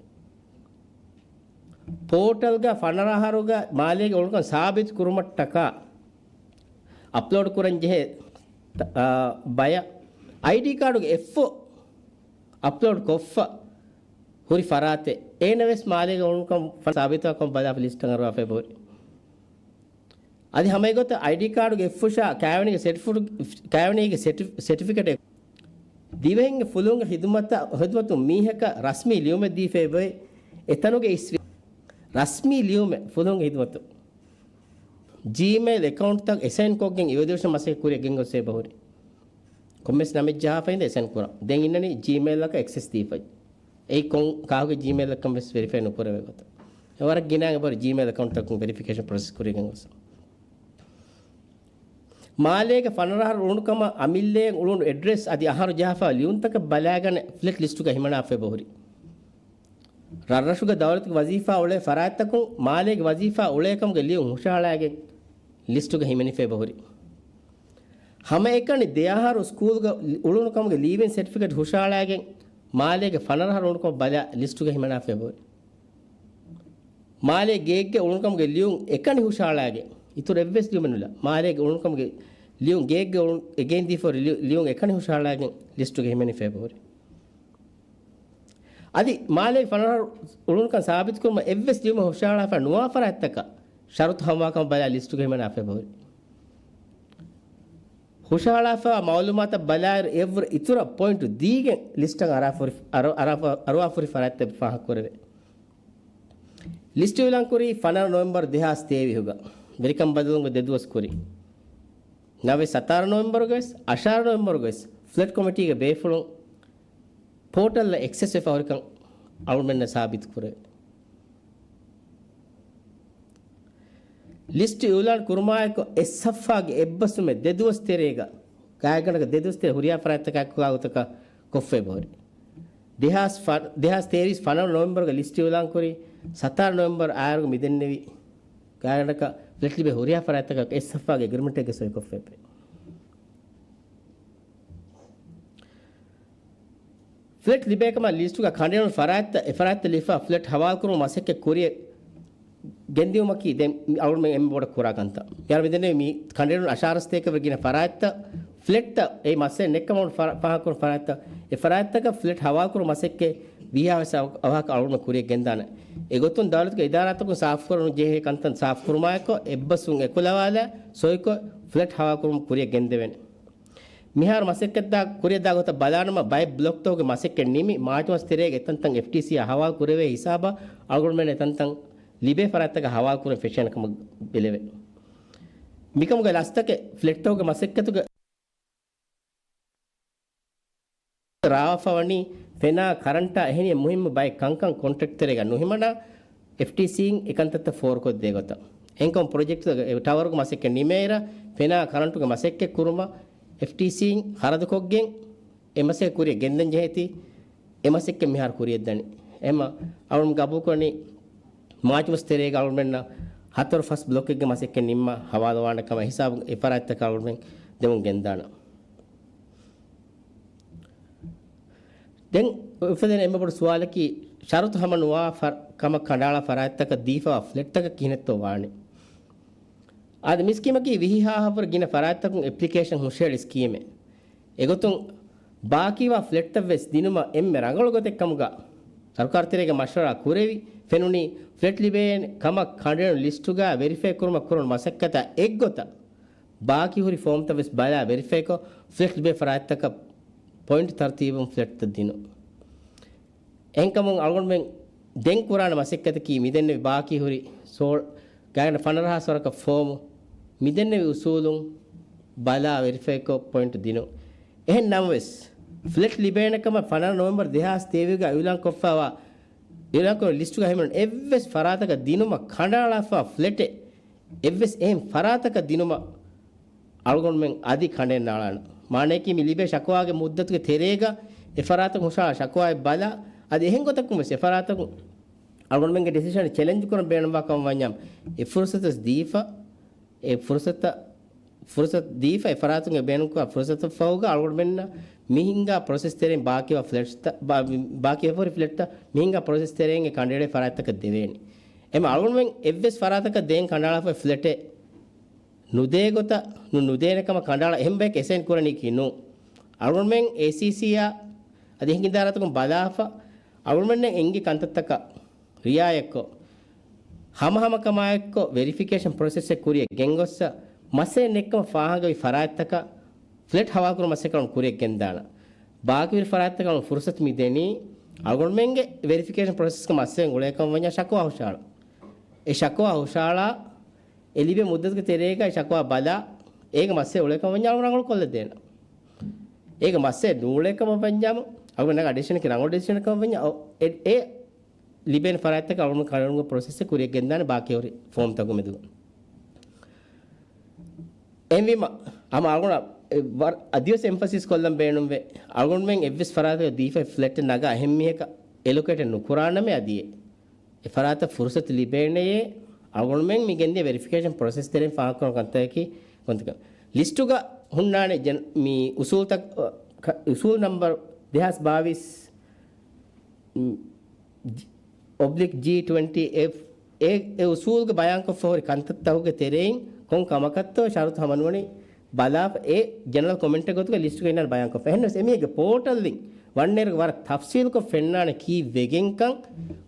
ޕޯޓަލްގަ ފަނަރަ އަހަރުގަ މާލޭގެ އުޅުނުކަން ސާބިތު ކުރުމަށްޓަކާ އަޕްލޯޑް ކުރަން ޖެހޭ، އާ، ބަޔަށް އައިޑީ ކާޑުގެ އެއްފޯ އަޕްލޯޑް ކޮށްފަ ހުރި ފަރާތެއް އޭނަ ވެސް މާލޭގެ އުޅުނުކަން ސާބިތުވާކަމަށް ބަލާފަ ލިސްޓަށް އަރުވާފަ އެބަހުރި. އަދި ހަމައެގޮތަށް އައިޑީ ކާޑުގެ އެއްފުށާ ކާވެނީގެ ސެޓިފު-، ކާވެނީގެ ސެޓި-، ސެޓިފިކެޓެއް ދިވެހިންގެ ފުލުހުންގެ ހިދުމަތަށް، ހިދުމަތުން މީހަކަށް ރަސްމީ ލިޔުމެއް ދީފަ އެބައި. އެތަނުގެ އިސްވި ރަސްމީ ލިޔުމެއް ފުލުހުންގެ ހިދުމަތުން. ޖީމެއިލް އެކައުންޓްތައް އެސައިން ކޮށްގެން އިވެލުއޭޝަން މަސައްކަތް ކުރިއަށް ގެންގޮސް އެބަހުރި. ކޮންމެސް ނަމެއް ޖަހާފައިން އެސައިން ކުރަން. ދެން އިންނަނީ ޖީމެއިލްއަކަށް އެކްސެސް ދީފައި. އެއީ ކޮން ކާކުގެ ޖީމެއިލްއަކަށް ވެސް ވެރިފައި ނުކުރެވޭ ގޮތަށް. އެ ވަރަށް ގިނަ އެބަހުރި ޖީމެއިލް އެކައުންޓްތަކުން ވެރިފިކޭޝަން ޕްރޮސެސް ކުރިއަށް ގެންގޮސް. މާލޭގެ ފަނަރަ އަހަރު އުޅުނު ކަމަށް އަމިއްލައިން އުޅުނު އެޑްރެސް އަދި އަހަރު ޖަހާފަ ލިޔުންތަކަށް ބަލާގަނެ ފްލެޓް ލިސްޓުގަ ހިމަނާފަ އެބަހުރި. ރަށްރަށުގެ ދައުލަތުގެ ވަޒީފާ އުޅޭ ފަރާތްތަކުން މާލޭގެ ވަޒީފާ އުޅޭކަމުގެ ލިޔުން ހުށަހަޅާގެން ލިސްޓުގަ ހިމެނިފަ އެބަހުރި. ހަމައެކަނި ދެ އަހަރު ސްކޫލްގަ އުޅުނުކަމުގެ ލީވިން ސެޓިފިކެޓް ހުށަހަޅާގެން މާލޭގެ ފަނަރަ އަހަރު އުޅުނުކަމަށް ބަލާ ލިސްޓުގަ ހިމަނާފަ އެބަހުރި. މާލޭ ގެއެއްގެ އުޅުނުކަމުގެ ލިޔުން އެކަނި ހުށަހަޅާގެން އިތުރު އެއްވެސް ލިޔުމެއް ނުލާ. މާލޭގެ އުޅުނުކަމުގެ ލިޔުން ގެއެއްގެ އުޅުން، އެ ގެއިން ދީފަ ހުރި ލިޔު-، ލިޔުން އެކަނި ހުށަހަޅާގެން ލިސްޓުގަ ހިމެނިފަ އެބަހުރި. އަދި މާލޭގެ ފަނަރަ އަހަރު އުޅުނުކަން ސާބިތުކުރުމަށް އެއްވެސް ލިޔުމެއް ހުށަހަޅާފަ ނުވާ ފަރާތްތަކަށް ޝަރުތު ހަމަވާކަމަށް ބަލާ ލިސްޓުގަ ހިމަނާފަ އެބަހުރި. ހުށަހަޅާފައިވާ މައުލޫމާތަށް ބަލާއިރު އެއަށްވުރެ އިތުރަށް ޕޮއިންޓު ދީގެން ލިސްޓަށް އަރާފަ ހުރި، އަރު-، އަރާފަ-، އަރުވާފަ ހުރި ފަރާތްތައް ފާހަގަކުރެވޭ. ލިސްޓު އިއުލާން ކުރީ ފަނަރަ ނޮވެމްބަރު ދެހާސް ތޭވީހުގަ. ވެރިކަން ބަދަލުވުމުގެ ދެ ދުވަސް ކުރިން. ނަވެ ސަތާރަ ނޮވެމްބަރުގަވެސް، އަށާރަ ނޮވެމްބަރުގަވެސް ފްލެޓް ކޮމިޓީގެ ބޭފުޅުން ޕޯޓަލްއަށް އެކްސެސް ވެފަ ހުރިކަން އަޅުގަނޑުމެންނަށް ސާބިތު ކުރެވޭ. ލިސްޓު އިއުލާން ކުރުމާއެކު އެއް ސަފްހާގެ އެއްބަސްވުމެއް ދެ ދުވަސް ތެރޭގަ، ގާތްގަނޑަކަށް ދެ ދުވަސް ތެރޭ ހުރިހާ ފަރާތްތަކާއެކު ގޮތަކަށް ކޮށްފަ އެބަހުރި. ދެހާސް ފަ-، ދެހާސް ތޭވީސް ފަނަރަ ނޮވެމްބަރުގަ ލިސްޓު އިއުލާން ކުރީ، ސަތާރަ ނޮވެމްބަރު އާއިރު މިދެންނެވި ގާތްގަނޑަކަށް ފްލެޓް ލިބޭ ހުރިހާ ފަރާތްތަކަށް އެސްއެފްއާގެ އެގްރިމެންޓެއްގަ ސޮއިކޮށްފައިވޭ. ފްލެޓް ލިބޭކަމަށް ލިސްޓުގަ ކަނޑައެޅުނު ފަރާތްތައް، އެ ފަރާތްތައް ލިބިފަ ފްލެޓް ހަވާލުކުރުމަށް މަސައްކަތް ކުރިއަށް ގެންދިއުމަކީ ދެން މި އަޅުގަނޑުމެން އެންމެ ބޮޑަށް ކުރާ ކަންތައް. މިހާރު މިދެންނެވި މި ކަނޑައެޅުނު އަށާރަސްތޭކަވަރު ގިނަ ފަރާތްތައް، ފްލެޓްތައް، އެ މައްސަލަ ނެއްކަމަށް ފަރާ-، ފާހަގަކުރުނު ފަރާތްތައް، އެ ފަރާތްތަކަށް ފްލެޓް ހަވާލުކުރުމަށް މަސައްކަތް ވީހާވެސް އަވަ-، އަވަހަކަށް އަޅުގަނޑު ކުރިއަށް ގެންދާނެ. އެގޮތުން ދައުލަތުގެ އިދާރާތަކުން ސާފުކުރަން ޖެހޭ ކަންތައް ސާފުކުރުމާއެކު، އެއްބަސްވުން އެކުލަވާލާ ސޮއިކޮށް ފްލެޓް ހަވާލުކުރުމަށް ކުރިއަށް ގެންދެވޭނެ. މިހާރު މަސައްކަތް ކުރިއަށްދާ ގޮތަށް ބަލާނަމަ، ބައެއް ބްލޮކްތަކުގެ މަސައްކަތް ނިމި، މާޗުމަސް ތެރޭގަ އެތަންތަން އެފްޓީސީއާ ހަވާލު ކުރެވޭ ހިސާބަށް އަޅުގަނޑުމެން އެތަންތަން ލިބޭ ފަރާތްތަކަށް ހަވާލު ކުރަން ފެށޭނެ ކަމަށް ބެލެވޭ. މިކަމުގެ ލަސްތަކެއް ފްލެޓްތަކުގެ މަސައްކަތުގެ ރާވާފަ ވަނީ ފެނާ، ކަރަންޓާ އެހެނިހެން މުހިއްމު ބައެއް ކަންކަން ކޮންޓްރެކްޓް ތެރޭގަ ނުހިމަނާ، އެފްޓީސީއިން އެކަންތައްތައް ފޯރުކޮށްދޭ ގޮތަށް. އެހެންކަމުން ޕްރޮޖެކްޓްތަކުގެ ޓަވަރުގެ މަސައްކަތް ނިމޭއިރަށް، ފެނާ ކަރަންޓުގެ މަސައްކަތް ކުރުމަށް އެފްޓީސީއިން ޚަރަދުކޮށްގެން އެ މަސައްކަތް ކުރިއަށް ގެންދަން ޖެހޭތީ، އެ މަސައްކަތް މިހާރު ކުރިއަށްދަނީ. އެހެންމަ އަޅުގަނޑު ގަބޫލުކުރަނީ، މާޗުމަސް ތެރޭގަ އަޅުގަނޑުމެންނަށް ހަތަރު ފަސް ބްލޮކެއްގެ މަސައްކަތް ނިންމާ ހަވާލުވާނެ ކަމަށް ހިސާބު އެ ފަރާތްތަކަށް އަޅުގަނޑުމެން ދެމުން ގެންދާނަން. ދެން އުފެދޭނެ އެންމެ ބޮޑު ސުވާލަކީ، ޝަރުތު ހަމަ ނުވާ ފަ-، ކަމަށް ކަނޑައަޅާ ފަރާތްތަކަށް ދީފަވާ ފްލެޓްތަކަށް ކިހިނެއްތޯ ވާނެ؟ އާދެ، މި ސްކީމަކީ ވިހި ހާހަށްވުރެ ގިނަ ފަރާތްތަކުން އެޕްލިކޭޝަން ހުށަހެޅި ސްކީމެއް. އެގޮތުން ބާކީވާ ފްލެޓްތައް ވެސް ދިނުމަށް އެންމެ ރަނގަޅު ގޮތެއް ކަމުގަ ސަރުކާރު ތެރޭގަ މަޝްވަރާ ކުރެވި ފެނުނީ، ފްލެޓް ލިބޭނެ ކަމަށް ކަނޑައެޅުނު ލިސްޓުގަ ވެރިފައި ކުރުމަށް ކުރަން މަސައްކަތާ އެއްގޮތަށް ބާކީ ހުރި ފޯމްތައް ވެސް ބަލާ ވެރިފައިކޮށް، ފްލެޓް ލިބޭ ފަރާތްތަކަށް ޕޮއިންޓް ތަރުތީބުން ފްލެޓްތައް ދިނުން. އެހެންކަމުން އަޅުގަނޑުމެން ދެން ކުރާނެ މަސައްކަތަކީ، މިދެންނެވި ބާކީ ހުރި ސޯޅަ، ގާތްގަނޑަށް ފަނަރަ ހާސް ވަރަކަށް ފޯމު، މިދެންނެވި އުސޫލުން ބަލާ ވެރިފައިކޮށް ޕޮއިންޓް ދިނުން. އެހެން ނަމަވެސް، ފްލެޓް ލިބޭނެ ކަމަށް ފަނަރަ ނޮވެމްބަރު ދެހާސް ތޭވީހުގަ އިއުލާންކޮށްފައިވާ، އިއުލާންކުރެވޭ ލިސްޓުގަ ހިމެނުނު އެއްވެސް ފަރާތަކަށް ދިނުމަށް ކަނޑައަޅާފައިވާ ފްލެޓެއް އެއްވެސް އެހެން ފަރާތަކަށް ދިނުމަށް އަޅުގަނޑުމެން އަދި ކަނޑައެއް ނާޅާނަން. މާނަޔަކީ، މި ލިބޭ ޝަކުވާގެ މުއްދަތުގެ ތެރޭގަ އެ ފަރާތަކުން ހުށަހަޅާ ޝަކުވާއެއް ބަލާ، އަދި އެހެން ގޮތަކުން ވެސް އެ ފަރާތަކުން އަޅުގަނޑުމެންގެ ޑިސިޝަން ޗެލެންޖް ކުރަން ބޭނުންވާ ކަމަށް ވަންޏާ، އެ ފުރުސަތު ވެސް ދީފަ، އެ ފުރުސަތަށް، ފުރުސަތު ދީފަ، އެ ފަރާތުން އެ ބޭނުންކުރާ ފުރުސަތަށް ފަހުގަ އަޅުގަނޑުމެންނަށް މި ހިންގާ ޕްރޮސެސް ތެރެއިން ބާކީވާ ފްލެޓްތައް، ބާ-، ބާކީ ހުރި ފްލެޓްތައް މި ހިންގާ ޕްރޮސެސް ތެރެއިން އެ ކަނޑައެޅޭ ފަރާތްތަކަށް ދެވޭނެ. އެމަ އަޅުގަނޑުމެން އެއްވެސް ފަރާތަކަށް ދޭން ކަނޑައަޅާފައި ފްލެޓެއް ނުދޭ ގޮތަށް، ނު-، ނުދޭނެ ކަމަށް ކަނޑައަޅާ އެހެން ބަޔަކަށް އެސައިން ކުރަނީކީ ނޫން. އަޅުގަނޑުމެން އޭސީސީއާ އަދި އެހެން އިދާރާތަކުން ބަލާފަ، އަޅުގަނޑުމެންނަށް އެނގި ކަންތައްތަކަށް ރިއާޔަތްކޮށް، ހަމަހަމަކަމާއެއްކޮށް ވެރިފިކޭޝަން ޕްރޮސެސްއެއް ކުރިއަށް ގެންގޮއްސަ، މައްސަލަ ނެއްކަމަށް ފާހަގަވި ފަރާތްތަކަށް ފްލެޓް ހަވާލުކުރުމަށް މަސައްކަތް ކުރިއަށް ގެންދާނަ. ބާކީވެރި ފަރާތްތަކަށް ފުރުސަތު މި ދެނީ އަޅުގަނޑުމެންގެ ވެރިފިކޭޝަން ޕްރޮސެސްގެ މައްސަލަ އުޅޭކަން ވަންޏާ ޝަކުވާ ހުށަހަޅަން. އެ ޝަކުވާ ހުށަހަޅާ، އެ ލިބޭ މުއްދަތުގެ ތެރޭގަ އެ ޝަކުވާ ބަލާ، އޭގެ މައްސަލަ އުޅޭކަން ވަންޏާ އަޅުގަނޑު ރަނގަޅުކޮށްލަދޭނަ. އޭގެ މައްސަލަ ނޫޅޭ ކަމަށް ވަންޏާމު، އަޅުގަނޑު ނަގާ ޑިސިޝަނަކީ ރަނގަޅު ޑިސިޝަނެއް ކަމަށް ވަންޏާ، އޮ-، އެ، އެ ލިބޭނެ ފަރާތްތަކަށް އަޅުގަނޑު ކަނޑައެޅުމުގެ ޕްރޮސެސްއެއް ކުރިއަށް ގެންދާނެ ބާކީ ހުރި ފޯމްތަކުގެ މެދުގަ. އެހެންވީމަ، ހަމަ އަޅުގަނޑަށް އެ ވަރަށް އަދިވެސް އެމްފަސިސް ކޮށްލަން ބޭނުންވޭ، އަޅުގަނޑުމެން އެއްވެސް ފަރާތަކަށް ދީފައި ފްލެޓެއް ނަގާ އެހެން މީހަކަށް އެލޮކޭޓެއް ނުކުރާނަމޭ އަދިއެއް. އެ ފަރާތަށް ފުރުސަތު ލިބޭނެޔޭ، އަޅުގަނޑުމެން މި ގެންދިޔަ ވެރިފިކޭޝަން ޕްރޮސެސް ތެރެއިން ފާހަގަކުރަން ކަންތަކަކީ ގޮންތަކަށް. ލިސްޓުގަ ހުންނާނެ ޖެން-، މި އުސޫލްތައް، އަ، ކަ-، އުސޫލް ނަމްބަރު ދެހާސް ބާވީސް، އޮބްލިކް ޖީ ޓްވެންޓީ އެފް، އެ، އެ އުސޫލުގަ ބަޔާންކޮށްފަ ހުރި ކަންތައްތަކުގެ ތެރެއިން ކޮން ކަމަކަށްތޯ ޝަރުތު ހަމަނުވަނީ ބަލާފަ، އެ ޖެނެރަލް ކޮމެންޓެއް ގޮތުގަ ލިސްޓުގަ އިންނާނެ ބަޔާންކޮށްފަ. އެހެންނަމަވެސް އެމީހެއްގެ ޕޯޓަލްއިން ވަންނައިރުގަ ވަރަށް ތަފްސީލުކޮށް ފެންނާނެ ކީއްވެ ގެންކަން،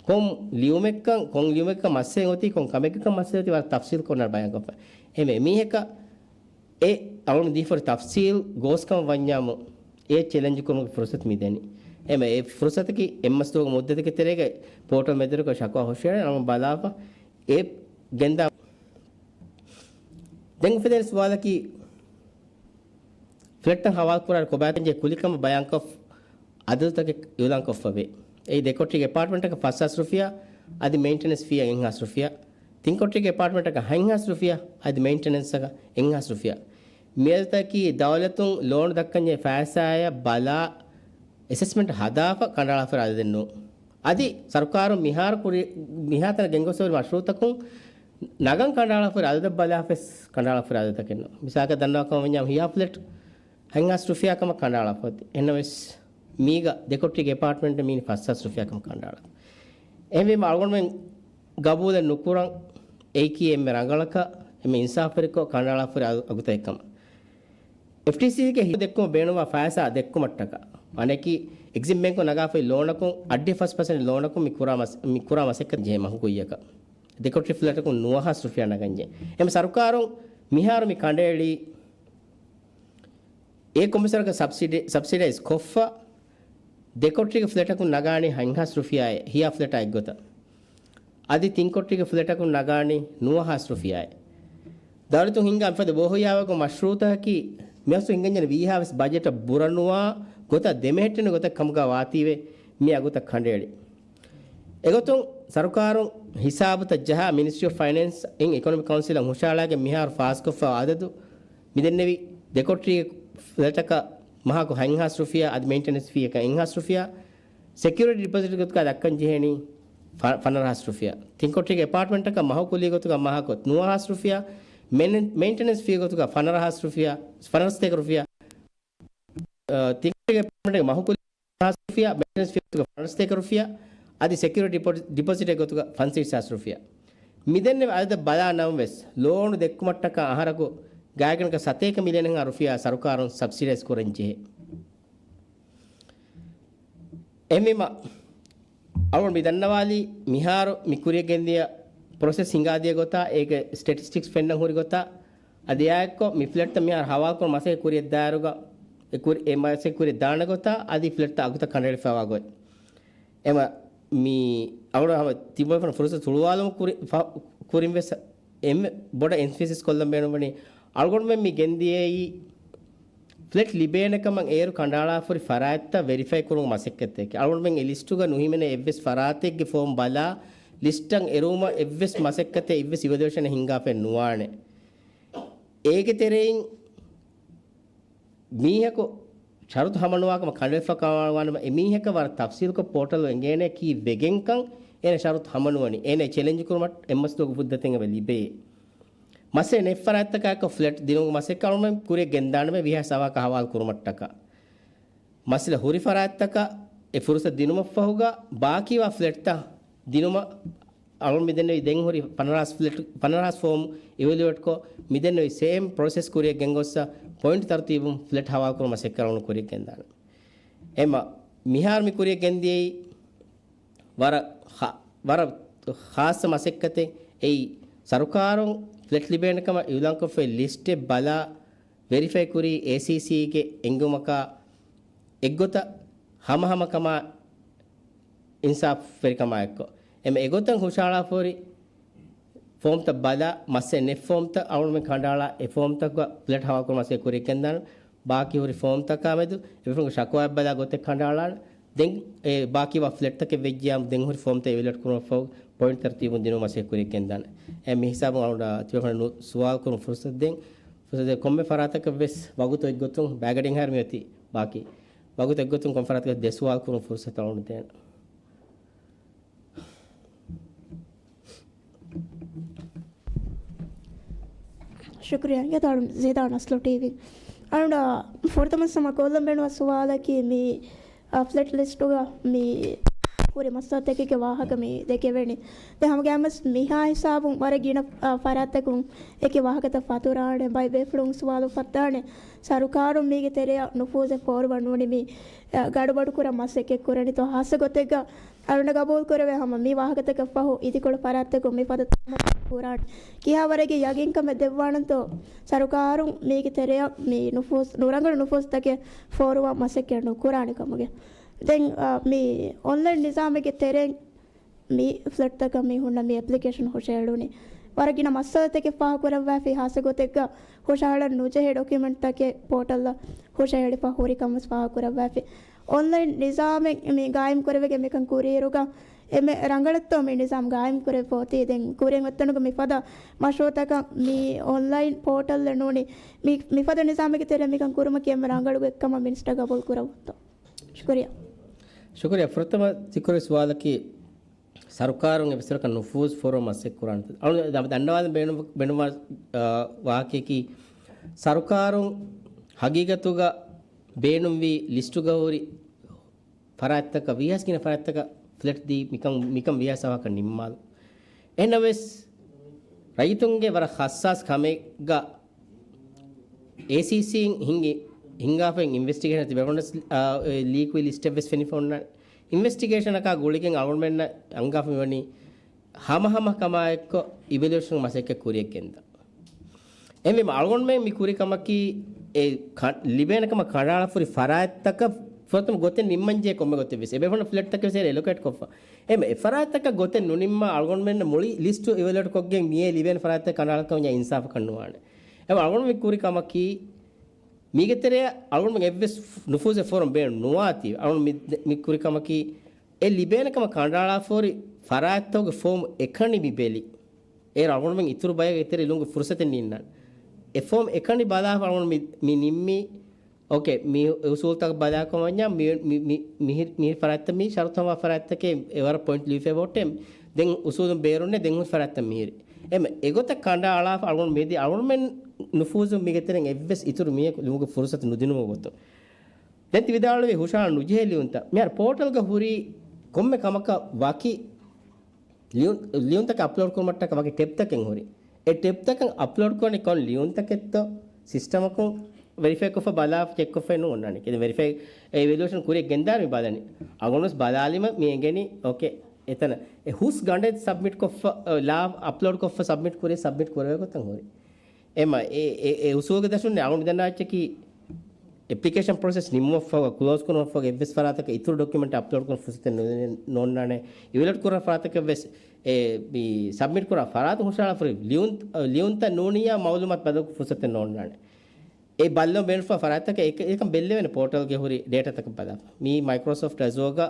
ކޮން ލިޔުމެއްކަން، ކޮން ލިޔުމެއްކަން މައްސަލައެއް އޮތީ، ކޮން ކަމެއްގެކަން މައްސަލައެއް އޮތީ ވަރަށް ތަފްސީލުކޮށް އޮންނާނެ ބަޔާންކޮށްފަ. އެހެންވެ އެމީހަކަށް އެ އަޅުގަނޑު ދީފަ ހުރި ތަފްސީލް ގޯސްކަމަށް ވަންޏާމު، އެ ޗެލެންޖް ކުރުމުގެ ފުރުސަތު މި ދެނީ. އެހެންވެ އެ ފުރުސަތަކީ އެއްމަސް ދުވަހުގެ މުއްދަތުގެ ތެރޭގަ ޕޯޓަލް މެދުވެރިކޮށް ޝަކުވާ ހުށަހެޅި އަޅުގަނޑު ބަލާފަ އެ ގެންދާ. ދެން އުފެދޭނެ ސުވާލަކީ، ފްލެޓްތައް ހަވާލުކުރާއިރު ކޮބާތަންޖެހޭ ކުލިކަމަށް ބަޔާންކޮށް އަދަދުތަކެއް އިއުލާންކޮށްފަވޭ. އެއީ ދެ ކޮޓަރީގެ އެޕާޓްމަންޓަކަށް ފަސް ހާސް ރުފިޔާ، އަދި މެއިންޓެނަންސް ފީއަށް އެއްހާސް ރުފިޔާ. ތިން ކޮޓަރީގެ އެޕާޓްމަންޓަކަށް ހަތްހާސް ރުފިޔާ، އަދި މެއިންޓެނަންސްއަކަށް އެއްހާސް ރުފިޔާ. މިއަދަދުތަކީ ދައުލަތުން ލޯނު ދައްކަންޖެހޭ ފައިސާއަށް ބަލާ، އެސެސްމަންޓް ހަދާފަ ކަނޑައަޅާފަ އަދަދެއް ނޫން. އަދި ސަރުކާރުން މިހާރު ކުރި-، މިހާތަނަށް ގެންގޮސްފަ ހުރި މަޝްރޫއުތަކުން ނަގަން ކަނޑައަޅާފައި އަދަދަށް ބަލާފަސް ކަނޑައަޅާފައި އަދަދަކެއް ނޫން. މިސާލަކަށް ދަންނަވާކަމަށް ވަންޏާ ހިޔާ ފްލެޓް ހަތްހާސް ރުފިޔާ ކަމަށް ކަނޑައަޅާފައި. އެހެންނަމަވެސް މީގަ ދެކޮޓްރީގެ އެޕާޓްމަންޓް މީނި ފަސްހާސް ރުފިޔާ ކަމަށް ކަނޑައަޅާ. އެހެންވީމަ އަޅުގަނޑުމެން ގަބޫލެއް ނުކުރަން އެއީކީ އެންމެ ރަނގަޅަކަށް، އެންމެ އިންސާފުވެރިކޮށް ކަނޑައަޅާފައި އަ-، އަގުތައް ކަމަށް. އެފްޓީސީގެ ހި-، ދެއްކުމަށް ބޭނުންވާ ފައިސާ ދެއްކުމަށްޓަކާ. ވަނަކީ އެގްޒިމް ބޭންކުން ނަގާފައި ލޯނަކުން އައްޑިހަ ފަސް ޕަސެންޓް ލޯނަކުން މި ކުރާ މަސް-، މި ކުރާ މަސައްކަތް ޖެހޭ މަހުކުއްޔަކަށް. ދެކޮޓްރި ފްލެޓަކުން ނުވަހާސް ރުފިޔާ ނަގަންޖެ. އެމަ ސަރުކާރުން މިހާރު މި ކަނޑައެޅީ އެ ކޮންމެސް ވަރަކަށް ސަބްސިޑަ-، ސަބްސިޑައިޒް ކޮށްފަ، ދެކޮޓްރީގެ ފްލެޓަކުން ނަގާނީ ހަތްހާސް ރުފިޔާއެއް ހިޔާ ފްލެޓާ އެއްގޮތަށް. އަދި ތިން ކޮޓްރީގެ ފްލެޓަކުން ނަގާނީ ނުވަހާސް ރުފިޔާއެއް. ދައުލަތުން ހިންގާ މިފަދަ ބޯހިޔާވަގު މަޝްރޫއުތަކަކީ މިއަސް ހިނގަންޖެހޭ ވީހާވެސް ބަޖެޓަށް ބުރަނުވާ ގޮތަށް ދެމެހެއްޓެނި ގޮތަށް ކަމުގަ ވާތީވެ މި އަގުތައް ކަނޑައެޅި. އެގޮތުން ސަރުކާރުން ހިސާބުތައް ޖަހާ މިނިސްޓްރީ އޮފް ފައިނޭންސް އިން އިކޮނޮމިކް ކައުންސިލަށް ހުށަހަޅާގެން މިހާރު ފާސްކޮށްފަ އަދަދު މިދެންނެވި ދެކޮޓްރީގެ ފްލެޓަކަށް މަހަކު ހަތްހާސް ރުފިޔާ އަދި މެއިންޓެނެންސް ފީއަކަށް އެއްހާސް ރުފިޔާ، ސެކިއުރިޓީ ޑިޕޮޒިޓް ގޮތުގަ ދައްކަން ޖެހޭނީ ފަ-، ފަނަރަހާސް ރުފިޔާ. ތިން ކޮޓްރީގެ އެޕާޓްމަންޓަކަށް މަހު ކުލީ ގޮތުގަ މަހަކު ނުވަހާސް ރުފިޔާ، މެން-، މެއިންޓެނެންސް ފީ ގޮތުގަ ފަނަރަހާސް ރުފިޔާ، ފަނަރަސްތޭކަ ރުފިޔާ. އަ، ތިން ކޮޓްރީގެ އެޕާޓްމަންޓަކަށް މަހު ކުލީ ހާސް ރުފިޔާ، މެއިންޓެނެންސް ފީ ގޮތުގަ ފަނަރަސްތޭކަ ރުފިޔާ، އަދި ސެކިއުރިޓީ ޑިޕޮ-، ޑިޕޮޒިޓެއް ގޮތުގަ ފަންސަވީސް ހާސް ރުފިޔާ. މިދެންނެވި އަދަދަށް ބަލާ ނަމަވެސް، ލޯނު ދެއްކުމަށްޓަކާ އަހަރަކު ގާތްގަނޑަކަށް ސަތޭކަ މިލިއަނެއްހާ ރުފިޔާ ސަރުކާރުން ސަބްސިޑައިޒް ކުރަން ޖެހޭ. އެހެންވީމަ، އަޅުގަނޑު މި ދަންނަވާލީ މިހާރު މި ކުރިއަށް ގެންދިޔަ ޕްރޮސެސް ހިނގާދިޔަ ގޮތާ، އޭގެ ސްޓެޓިސްޓިކްސް ފެންނަން ހުރި ގޮތާ، އަދި އާއެއްކޮށް މި ފްލެޓްތައް މިހާރު ހަވާލުކުރުމަށް މަސައްކަތް ކުރިއަށް ދާއިރުގަ، އެ ކުރި-، އެ މަސައްކަތް ކުރިއަށް ދާނެ ގޮތާ، އަދި ފްލެޓްތައް އަގުތައް ކަނޑައެޅިފައިވާ ގޮތް. އެމަ މި އަޅުގަނޑު ހަމަ ތިބޮއިފަން ފުރުސަތު ތުޅުވާލުމު ކުރި-، ފަ-، ކުރިން ވެސް އެންމެ ބޮޑަށް އެމްފެސިސް ކޮށްލަން ބޭނުންވަނީ، އަޅުގަނޑުމެން މި ގެންދިޔައީ ފްލެޓް ލިބޭނެ ކަމަށް އޭރު ކަނޑައަޅާފަ ހުރި ފަރާތްތައް ވެރިފައި ކުރުމުގެ މަސައްކަތްތަކެއް. އަޅުގަނޑުމެން އެ ލިސްޓުގަ ނުހިމެނޭ އެއްވެސް ފަރާތެއްގެ ފޯމް ބަލާ، ލިސްޓަށް އެރުވުމަށް އެއްވެސް މަސައްކަތެއް އެއްވެސް އިވެލުއޭޝަނެއް ހިނގާފައެއް ނުވާނެ. އޭގެ ތެރެއިން މީހަކު ޝަރުތު ހަމަނުވާކަމަށް ކަނޑައެޅިފަ ކަމާވާނަމަ، އެމީހަކަށް ވަރަށް ތަފްސީލުކޮށް ޕޯޓަލް އެނގޭނެ ކީ ވެގެންކަން އޭނަ ޝަރުތު ހަމަނުވަނީ. އޭނަ ޗެލެންޖް ކުރުމަށް އެއްމަސްދުވަހު މުއްދަތެއް އެބަ ލިބޭ. މައްސަލަ ނެތް ފަރާތްތަކާއެކު ފްލެޓް ދިނުމުގެ މަސައްކަތް އަޅުގަނޑުމެން ކުރިއަށް ގެންދާނަމޭ ވީހާވެސް އަވަހަކަށް ހަވާލު ކުރުމަށްޓަކާ. މައްސަލަ ހުރި ފަރާތްތަކަށް އެ ފުރުސަތު ދިނުމަށްފަހުގަ ބާކީވާ ފްލެޓްތައް ދިނުމަށް އަޅުގަނޑު މިދެންނެވި ދެން ހުރި ފަނަރަހާސް ފްލެޓް، ފަނަރަހާސް ފޯމް އިވެލުއޭޓްކޮށް، މިދެންނެވި ސޭމް ޕްރޮސެސް ކުރިއަށް ގެންގޮއްސަ ޕޮއިންޓް ތަރުތީބުން ފްލެޓް ހަވާލުކުރުމަށް މަސައްކަތް އަޅުގަނޑު ކުރިއަށް ގެންދާނެ. އެމަ މިހާރު މި ކުރިއަށް ގެންދިޔައީ ވަރަށް ޚާ-، ވަރަށް ޚާއްޞަ މަސައްކަތެއް. އެއީ ސަރުކާރުން ފްލެޓް ލިބޭނެ ކަމަށް އިއުލާންކޮށްފައި ލިސްޓެއް ބަލާ، ވެރިފައި ކުރީ އޭސީސީގެ އެންގުމަކާ އެއްގޮތަށް ހަމަހަމަކަމާ އިންސާފުވެރިކަމާ އެއްކޮށް. އެމަ އެގޮތަށް ހުށަހަޅާފަހުރި ފޯމްތައް ބަލާ، މައްސަލަ ނެތް ފޯމްތައް އަޅުގަނޑުމެން ކަނޑައަޅާ، އެ ފޯމްތަކުގަ ފްލެޓް ހަވާލުކުރުމަށް މަސައްކަތް ކުރިއަށް ގެންދާނެ. ބާކީ ހުރި ފޯމްތަކާ މެދު އެފަދަ ޝަކުވާއެއް ބަލާ ގޮތެއް ކަނޑައަޅާނެ. ދެން އެ ބާކީވާ ފްލެޓްތަކެއް ވެއްޖިއްޔާ ދެން ހުރި ފޯމްތައް އިވެލުއޭޓް ކުރުމަށްފަހު ޕޮއިންޓް ތަރުތީބުން ދިނުމަށް މަސައްކަތް ކުރިއަށް ގެންދާނެ. އެ މި ހިސާބުން އަޅުގަނޑަށް ތިބޭފުޅުންނަށް ސުވާލު ކުރުން ފުރުސަތު ދޭން. ފުރުސަތު ދޭން. ކޮންމެ ފަރާތަކަށް ވެސް ވަގުތު އެއްގޮތުން ބައިގަޑިން ހައިރު މިއޮތީ ބާކީ. ވަގުތު އެއްގޮތުން ކޮންމެ ފަރާތަކަށް ދެ ސުވާލު ކުރުން ފުރުސަތު އަޅުގަނޑު ދޭނެ. ޝުކުރިއްޔާ. އިނގޭތޯ އަޅުން ޒީދާ ނަސްލު ޓީވީ. އަޅުން ފުރަތަމަ ސަމަ ކޮށްލަން ބޭނުންވާ ސުވާލަކީ މި، އަ، ފްލެޓް ލިސްޓުގަ މި ކުރި މައްސަލަތަކެއްގެ ވާހަކަ މި ދެކެވެނީ. ދެން ހަމަ ގައިމުވެސް މިހާ ހިސާބުން ވަރަށް ގިނަ، އަ، ފަރާތްތަކުން އެކި ވާހަކަތައް ފަތުރާނެ، ބައެއް ބޭފުޅުން ސުވާލު ފައްދާނެ. ސަރުކާރުން މީގެ ތެރެއަށް ނުފޫޒެއް ފޯރުވަން ނޫނީ މި، އަ، ގަޑުބަޑު ކުރަން މަސައްކަތް ކުރަނީތޯ؟ ހާއްސަ ގޮތެއްގަ އަޅުންނަށް ގަބޫލު ކުރެވޭ ހަމަ މި ވާހަކަތަކަށް ފަހު އިދިކޮޅު ފަރާތްތަކުން މިފަދަ ތައް ކުރާނެ. ކިހާވަރެއްގެ ޔަގީންކަމެއް ދެއްވާނަންތޯ ސަރުކާރުން މީގެ ތެރެއަށް މި ނުފޫސް، ނުރަނގަޅު ނުފޫސްތަކެއް ފޯރުވާ މަސައްކަތް ނުކުރާނެ ކަމުގެ؟ ދެން، އަ، މި އޮންލައިން ނިޒާމެއްގެ ތެރެއިން މި ފްލެޓްތަކަށް މި ހުންނަ މި އެޕްލިކޭޝަން ހުށަހެޅުނީ. ވަރަށް ގިނަ މައްސަލަތަކެއް ފާހަގަކުރައްވާފި، ހާއްސަ ގޮތެއްގަ ހުށަހަޅަން ނުޖެހޭ ޑޮކިއުމެންޓްތަކެއް ޕޯޓަލްއަށް ހުށަހެޅިފަ ހުރިކަން ވެސް ފާހަގަކުރައްވާފި. އޮންލައިން ނިޒާމެއް މި ގާއިމް ކުރެވިގެން މިކަން ކުރިއިރުގަ އެންމެ ރަނގަޅަށްތޯ މި ނިޒާމް ގާއިމް ކުރެވިފަ އޮތީ؟ ދެން ކުރިއަށް އޮތްތަނުގަ މިފަދަ މަޝްރޫއުތަކަށް މި އޮންލައިން ޕޯޓަލްއެއް ނޫނީ މި، މިފަދަ ނިޒާމެއްގެ ތެރެއަށް މިކަން ކުރުމަކީ އެންމެ ރަނގަޅު ގޮތްކަމަށް މިނިސްޓަރ ގަބޫލު ކުރައްވަންތޯ؟ ޝުކުރިއްޔާ. ޝުކުރިއްޔާ. ފުރަތަމަ ތިކުރި ސުވާލަކީ ސަރުކާރުން އެއްވެސް ވަރަކަށް ނުފޫޒު ފޯރުވަން މަސައްކަތް ކުރާނެ. އަޅު ދަ-، ދަންނަވާލަން ބޭނުން-، ބޭނުންވާ، އާ، ވާހަކައަކީ، ސަރުކާރުން ހަގީގަތުގަ ބޭނުންވީ ލިސްޓުގަ ހުރި ފަރާތްތަކަށް، ވީހާވެސް ގިނަ ފަރާތްތަކަށް ފްލެޓް ދީ މިކަން، މިކަން ވީހާވެސް ވާހަކަ ނިންމާލު. އެހެންނަމަވެސް، ރައްޔިތުންގެ ވަރަށް ހައްސާސް ކަމެއްގަ އޭސީސީން ހިންގި-، ހިންގާފައި އިންވެސްޓިގޭޝަން ތިބެ އަޅުގަނޑަށް، އާ، އެ ލީކްވި ލިސްޓެއްވެސް ފެނިފަ އޮންނާނެ. އިންވެސްޓިގޭޝަނަކާ ގުޅިގެން އަޅުގަނޑުމެންނަށް އަންގާފަ މިވަނީ ހަމަހަމަ ކަމާއެއްކޮށް އިވެލުއޭޝަން މަސައްކަތް ކުރިއަށް ގެންދާ. އެހެންވީމަ އަޅުގަނޑުމެން މި ކުރި ކަމަކީ އެ ކަ-، ލިބޭނެ ކަމަށް ކަނޑައަޅާފަ ހުރި ފަރާތްތަކަށް ފުރަތަމަ ގޮތެއް ނިންމަންޖެހޭ ކޮންމެ ގޮތެއްވެސް. އެބޭފުޅުން ފްލެޓްތަކެއް ވެސް އެލޮކޭޓް ކޮށްފަ. އެހެން އެ ފަރާތްތަކަށް ގޮތެއް ނުނިންމާ އަޅުގަނޑުމެންނަށް މުޅި ލިސްޓު އިވެލުއޭޓް ކޮށްގެން މިއޭ ލިބޭނެ ފަރާތްތައް ކަނޑައަޅާކަމަށް އިންސާފަކަށް ނުވާނެ. އެ އަޅުގަނޑު މި ކުރި ކަމަކީ މީގެ ތެރެއަށް އަޅުގަނޑުމެން އެއްވެސް ނުފޫޒެއް ފޯރުވަން ބޭނުން ނުވާތީ. އަޅުގަނޑު މި، މި ކުރި ކަމަކީ އެ ލިބޭނެ ކަމަށް ކަނޑައަޅާފަ ހުރި ފަރާތްތަކުގެ ފޯމް އެކަނި މި ބެލި. އޭރު އަޅުގަނޑުމެން އިތުރު ބަޔަކަށް އެތެރެ ލިޔުމުގެ ފުރުސަތެއް ނީންނާނެ. އެ ފޯމް އެކަނި ބަލާފަ އަޅުގަނޑު މި، މި ނިންމީ، އޯކޭ، މި އުސޫލުތަކަށް ބަލާކަމަށް ވަންޏާ މި، މި، މި، މިހި-، މިހިރި ފަރާތްތައް މީ ޝަރުތު ހަމަ ފަރާތްތަކެއް އެވަރަށް ޕޮއިންޓް ލިޔެފަ ވޯޓެއް. ދެން އުސޫލުން ބޭރުންނެ ދެން ހުރި ފަރާތްތައް މިހިރި. އެމަ އެގޮތަށް ކަނޑައަޅާފަ އަޅުގަނޑު މިއަދި އަޅުގަނޑުމެން ނުފޫޒު މީގެ ތެރެއިން އެއްވެސް އިތުރު މީހަކު ލިޔުމުގެ ފުރުސަތު ނުދިނުމުގެ ގޮތުން. ދެން ތި ވިދާޅުވި ހުށަހަޅަން ނުޖެހޭ ލިޔުންތައް. މިހާރު ޕޯޓަލްގަ ހުރީ ކޮންމެ ކަމަކަށް ވަކި ލިޔުން-، ލިޔުންތަކެއް އަޕްލޯޑް ކުރުމަށްޓަކައި ވަކި ޓެބްތަކެއް ހުރި. އެ ޓެބްތަކަށް އަޕްލޯޑް ކުރަނީ ކޮން ލިޔުންތަކެއްތޯ ސިސްޓަމަކުން ވެރިފައި ކޮށްފަ ބަލާފަ ޗެކް ކޮށްފައެއް ނޫންނާނެ. ކިޔަން ވެރިފައި އެ އިވެލުއޭޝަން ކުރިއަށް ގެންދާނެ މި ބަލަނީ. އަޅުގަނޑުވެސް ބަލާލީމަ މި އެނގެނީ އޯކޭ. އެތަނަށް އެ ހުސް ގަނޑެއް ސަބްމިޓް ކޮށްފަ، އަ، ލާ އަޕްލޯޑް ކޮށްފަ ސަބްމިޓް ކުރި، ސަބްމިޓް ކުރެވޭ ގޮތަށް ހުރި. އެމަ އެ، އެ، އެ އުސޫލުގެ ދަށުން އަޅުގަނޑު ދަންނަވާ އެއްޗަކީ، އެޕްލިކޭޝަން ޕްރޮސެސް ނިމުމަށްފަހު، ކްލޯޒް ކުރުމަށްފަހު އެއްވެސް ފަރާތަކަށް އިތުރު ޑޮކިއުމެންޓް އަޕްލޯޑް ކުރަން ފުރުސަތެއް ނޯ-، ނޯންނާނެ. އިވެލުއޭޓް ކުރާ ފަރާތަކަށް ވެސް އެ، މި ސަބްމިޓް ކުރާ ފަރާތުން ހުށަހަޅާފަ ހުރި ލިޔުން-، ލިޔުންތައް ނޫނިއްޔާ މައުލޫމާތު ބަދަލުކުރުމަށް ފުރުސަތެއް ނޯންނާނެ. އެ ބައްލަވަން ބޭނުންފާ ފަރާތްތަކަށް އެ-، އެކަން ބެއްލެވޭނެ ޕޯޓަލްގެ ހުރި ޑޭޓާތަކަށް ބަލާފަ. މީ މައިކްރޯސޮފްޓް އެޒޫއަރގަ،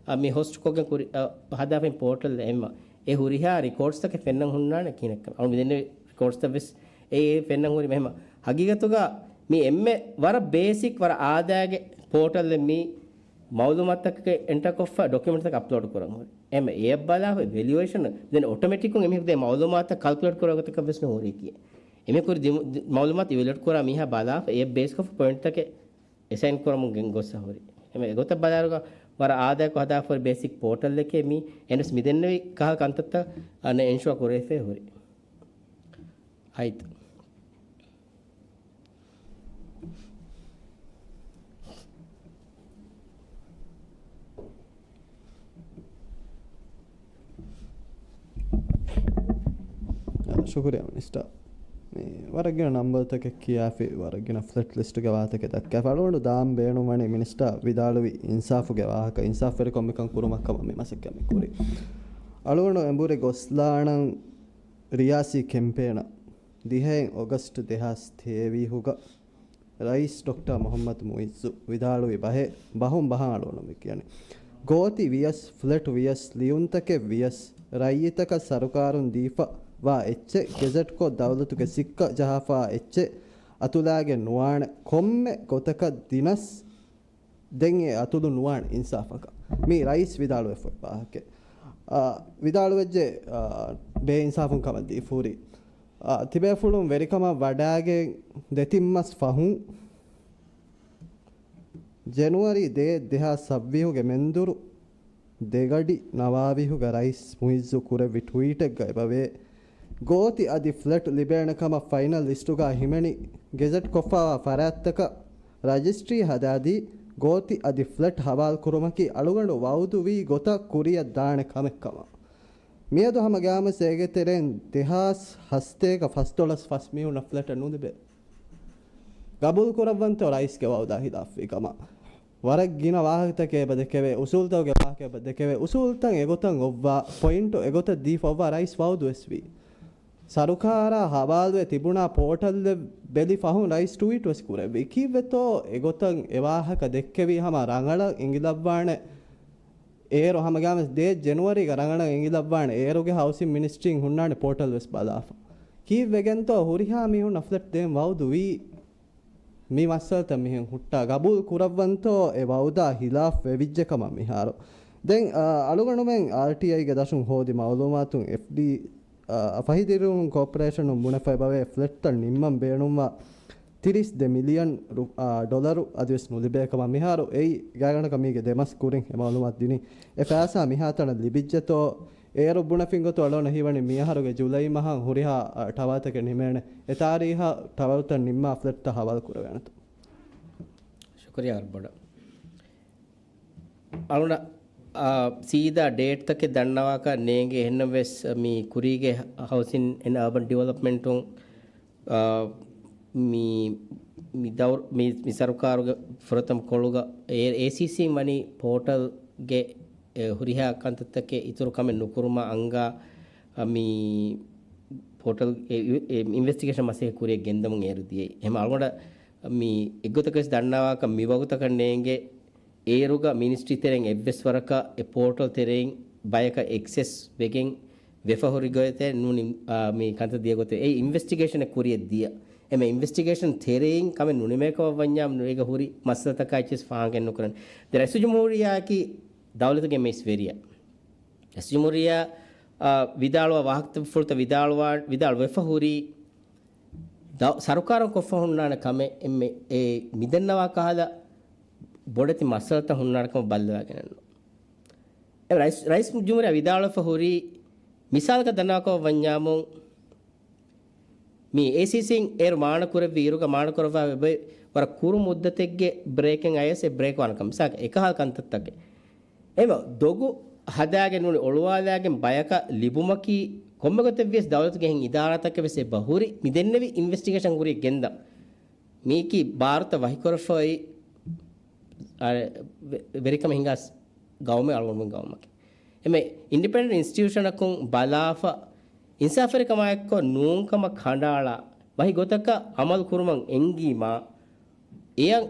އަ، މި ހޮސްޓް ކޮށްގެން ކުރި-، އަ، ހަދާފައި ޕޯޓަލް އެއްމަ. އެ ހުރިހާ ރިކޯޑްސްތަކެއް ފެންނަން ހުންނާނެ ކިހިނެއްކަން. އަޅު މިދެންނެވި ރިކޯޑްސްތައް ވެސް އެ ފެންނަން ހުރި މެހެމަ. ހަގީގަތުގަ މި އެންމެ ވަރަށް ބޭސިކް، ވަރަށް އާދައިގެ ޕޯޓަލްއެއް މީ މައުލޫމާތަކަށް އެންޓަރ ކޮށްފަ ޑޮކިއުމެންޓްތަކަށް އަޕްލޯޑް ކުރަން ހުރި. އެމަ އެއަށް ބަލާފަ ވެލުއޭޝަން ދެން އޮޓޮމެޓިކުން އެމީހަކު ދޭ މައުލޫމާތަށް ކަލްކުލޭޓް ކުރާ ގޮތަކަށް ވެސް ނުހުރީ ކިޔޭ. އެމީހަކު ދި-، ދި-، މައުލޫމާތު އިވެލުއޭޓް ކުރާ މީހާ ބަލާފަ އެއަށް ބޭސްކޮށްފަ ޕޮއިންޓްތަކެއް އެސައިން ކުރަމުން ގެން ގޮއްސަ ހުރި. އެމަ އެގޮތަށް ބަލާއިރުގަ ވަރަށް އާދައިގެ ހަދާފަ ހުރި ބޭސިކް ޕޯޓަލްއެކޭ މީ. އެންވެސް މިދެންނެވި ކަހަލަ ކަންތައްތައް އަނެއް އެންޝުއާ ކުރެވިފައި ހުރި. އައިތަ. ޝުކުރިއްޔާ މިނިސްޓަރ. މި ވަރަށް ގިނަ ނަންބަރުތަކެއް ކިޔާފި، ވަރަށް ގިނަ ފްލެޓް ލިސްޓުގެ ވާހަކަތަކެއް ދައްކާފަ. އަޅުގަނޑު ދާން ބޭނުންވަނީ މިނިސްޓަރ ވިދާޅުވި އިންސާފުގެ ވާހަކަ، އިންސާފުވެރިކަން މިކަން ކުރުމަށް ކަމަށް މި މަސައްކަތް މި ކުރީ. އަޅުގަނޑު އެނބުރި ގޮސްލާނަން ރިޔާސީ ކެމްޕޭނަށް ދިހައެއް އޮގަސްޓް ދެހާސް ތޭވީހުގަ ރައީސް ޑޮކްޓަރ މުޙައްމަދު މުޢިއްޒު ވިދާޅުވި ބަހެއް، ބަހުން ބަހަށް އަޅުގަނޑު މި ކިޔަނީ. ގޯތި ވިޔަސް، ފްލެޓް ވިޔަސް، ލިޔުންތަކެއް ވިޔަސް، ރައްޔިތަކަށް ސަރުކާރުން ދީފަ ވާ އެއްޗެއް، ގެޒެޓްކޮށް ދައުލަތުގެ ސިއްކަ ޖަހާފާ އެއްޗެއް އަތުލާގެން ނުވާނެ. ކޮންމެ ގޮތަކަށް ދިނަސް ދެން އެ އަތުލު ނުވާނެ އިންސާފަކަށް. މީ ރައީސް ވިދާޅުވެފަ ވާހަކަ. އާ، ވިދާޅުވެއްޖެ، އާ، ބޭއިންސާފުން ކަމަށް ދީފަ ހުރި. އާ، ތިބޭފުޅުން ވެރިކަމަށް ވަޑާގެން ދެތިން މަސް ފަހުން، ޖެނުއަރީ ދޭއް ދެހާސް ސައްވީހުގެ މެންދުރު ދެގަޑި ނަވާވީހުގަ ރައީސް މުޢިއްޒު ކުރެއްވި ޓްވީޓެއްގަ އެބަވޭ، ގޯތި އަދި ފްލެޓް ލިބޭނެ ކަމަށް ފައިނަލް ލިސްޓުގަ ހިމެނި ގެޒެޓް ކޮށްފަވާ ފަރާތްތަކަށް ރަޖިސްޓްރީ ހަދާދީ، ގޯތި އަދި ފްލެޓް ހަވާލު ކުރުމަކީ އަޅުގަނޑު ވައުދުވީ ގޮތަށް ކުރިއަށް ދާނެ ކަމެއް ކަމަށް. މިއަދު ހަމަ ގާމަސް އޭގެ ތެރެއިން ދެހާސް ހަސަތޭކަ ފަސްދޮޅަސް ފަސް މީހުންނަށް ފްލެޓެއް ނުލިބޭ. ގަބޫލު ކުރައްވަންތޯ ރައީސްގެ ވައުދާ ހިލާފްވީ ކަމަށް. ވަރަށް ގިނަ ވާހަކަތަކެއް އެބަ ދެކެވޭ، އުސޫލުތަކުގެ ވާހަކަ އެބަ ދެކެވޭ، އުސޫލުތައް އެގޮތަށް އޮއްވާ، ޕޮއިންޓު އެގޮތަށް ދީފަ އޮއްވާ ރައީސް ވައުދުވެސް ވީ. ސަރުކާރާ ހަވާލުވެ ތިބުނާ ޕޯޓަލްއެއް ބެލި ފަހުން ރައީސް ޓްވީޓްވެސް ކުރެއްވި. ކީއްވެތޯ އެގޮތަށް އެވާހަކަ ދެއްކެވީ ހަމަ ރަނގަޅަށް އެނގިލައްވާނެ އޭރު ހަމަ ގާމަސް ދޭއް ޖެނުއަރީގަ ރަނގަޅަށް އެނގިލައްވާނެ އޭރުގެ ހައުސިން މިނިސްޓްރީން ހުންނާނެ ޕޯޓަލްވެސް ބަލާފަ. ކީއްވެގެންތޯ ހުރިހާ މީހުންނަށް ފްލެޓް ދޭން ވައުދުވީ؟ މި މައްސަލަތައް މިހެން ހުއްޓާ ގަބޫލު ކުރައްވަންތޯ އެ ވައުދާ ހިލާފް ވެވިއްޖެ ކަމަށް މިހާރު. ދެން، އާ، އަޅުގަނޑުމެން އާރްޓީއައިގެ ދަށުން ހޯދި މައުލޫމާތުން އެފްޑީ، އާ، ފަހި ދިރިއުޅުން ކޯޕަރޭޝަނުން ބުނެފައި ބަވޭ ފްލެޓްތައް ނިންމަން ބޭނުންވާ ތިރީސް ދެ މިލިއަން ރު-، އާ، ޑޮލަރު އަދިވެސް ނުލިބޭ ކަމަށް މިހާރު އެއީ ގާތްގަނޑަކަށް މީގެ ދެ މަސް ކުރިން އެ މައުލޫމާތު ދިނީ. އެ ފައިސާ މިހާތަނަށް ލިބިއްޖެތޯ؟ އޭރު ބުނެފިން ގޮތުން އަޅުގަނޑަށް ހީވަނީ މިއަހަރުގެ ޖުލައި މަހަށް ހުރިހާ، އާ، ޓަވަރތަކެއް ނިމޭނެ. އެ ތާރީހަށް ޓަވަރތައް ނިންމާ ފްލެޓްތައް ހަވާލު ކުރެވޭނެތޯ؟ ޝުކުރިއްޔާ ވަރަށް ބޮޑަށް. އަޅުގަނޑަށް، އާ، ސީދާ ޑޭޓްތަކެއް ދަންނަވާކަށް ނޭނގެ. އެހެންނަމަވެސް، މި ކުރީގެ ހައުސިން އެންޑް އާބަން ޑިވެލޮޕްމަންޓުން، އާ، މި، މި ދައުރު-، މި، މި ސަރުކާރުގެ ފުރަތަމަ ކޮޅުގަ އޭ-، އޭސީސީން ވަނީ ޕޯޓަލްގެ، އެ، ހުރިހާ ކަންތައްތަކެއް އިތުރު ކަމެއް ނުކުރުމަށް އަންގާ، އަ، މި ޕޯޓަލް އެ، އެ، އިންވެސްޓިގޭޝަން މަސައްކަތް ކުރިއަށް ގެންދަމުން އޭރު ދިޔައީ. އެހެން އަޅުގަނޑަށް މި އެއްގޮތަކަށް ވެސް ދަންނަވާކަށް މި ވަގުތަކަށް ނޭނގެ އޭރުގަ މިނިސްޓްރީ ތެރެއިން އެއްވެސް ވަރަކަށް އެ ޕޯޓަލް ތެރެއިން ބަޔަކަށް އެކްސެސް ވެގެން ވެފަ ހުރި ގޮތެއް ނޫނި-، އާ، މި ކަންތައް ދިޔަ ގޮތެއް. އެ އިންވެސްޓިގޭޝަނެއް ކުރިއަށް ދިޔަ. އެމެ އިންވެސްޓިގޭޝަން ތެރެއިން ކަމެއް ނުނިމޭކަމަށް ވަންޏާ ނުއޭގަ ހުރި މައްސަލަތަކާ އެއްޗެސް ފާހަގަ ނުކުރަން. ދެ ރައީސުލްޖުމްހޫރިއްޔާއަކީ ދައުލަތުގެ މެއިސް ވެރިޔާ. ރައީސުލްޖުމްހޫރިއްޔާ، އާ، ވިދާޅުވާ ވާހަކަފުޅުތައް ވިދާޅުވާ-، ވިދާޅުވެފަ ހުރީ ދަ-، ސަރުކާރުން ކޮށްފަ ހުންނާނެ ކަމެއް އެންމެ އެ މިދެންނަވާ ކަހަލަ ބޮޑެތި މައްސަލަތައް ހުންނާނެ ކަމަށް ބައްލަވާގެން. އެ ރައީސް، ރައީސުލްޖުމްހޫރިއްޔާ ވިދާޅުވެފަ ހުރީ މިސާލަކަށް ދަންނަވާކަމަށް ވަންޏާމު، މި އޭސީސީން އޭރު މާނަ ކުރެއްވި އިރުގަ މާނަ ކުރައްވާ އެބަ ވަރަށް ކުރު މުއްދަތެއްގެ ބްރޭކެއް އަޔަސް އެ ބްރޭކް ވާނެ ކަމަށް. މިސާލަކަށް އެކަހަލަ ކަންތައްތަކެއް. އެމަ ދޮގު ހަދާގެން ނޫނީ އޮޅުވާލާގެން ބަޔަކަށް ލިބުމަކީ ކޮންމެ ގޮތެއް ވިޔަސް ދައުލަތުގެ އެހެން އިދާރާތަކެއް ވެސް އެބަ ހުރި މި ދެންނެވި އިންވެސްޓިގޭޝަން ކުރިއަށް ގެންދަން. މީކީ ބާރުތައް ވަހިކުރަފައި، އަ، ވެ-، ވެރިކަމެއް ހިނގާ ސް-، ގައުމެއް އަޅުގަނޑުމެން ގައުމަކީ. އެމެ އިންޑިޕެންޑެންޓް އިންސްޓިޓިއުޝަނަކުން ބަލާފަ، އިންސާފުވެރިކަމާއެއްކޮށް ނޫންކަމަށް ކަނޑައަޅާ، ވަހި ގޮތަކަށް އަމަލު ކުރުމަށް އެންގީމާ، އެޔަށް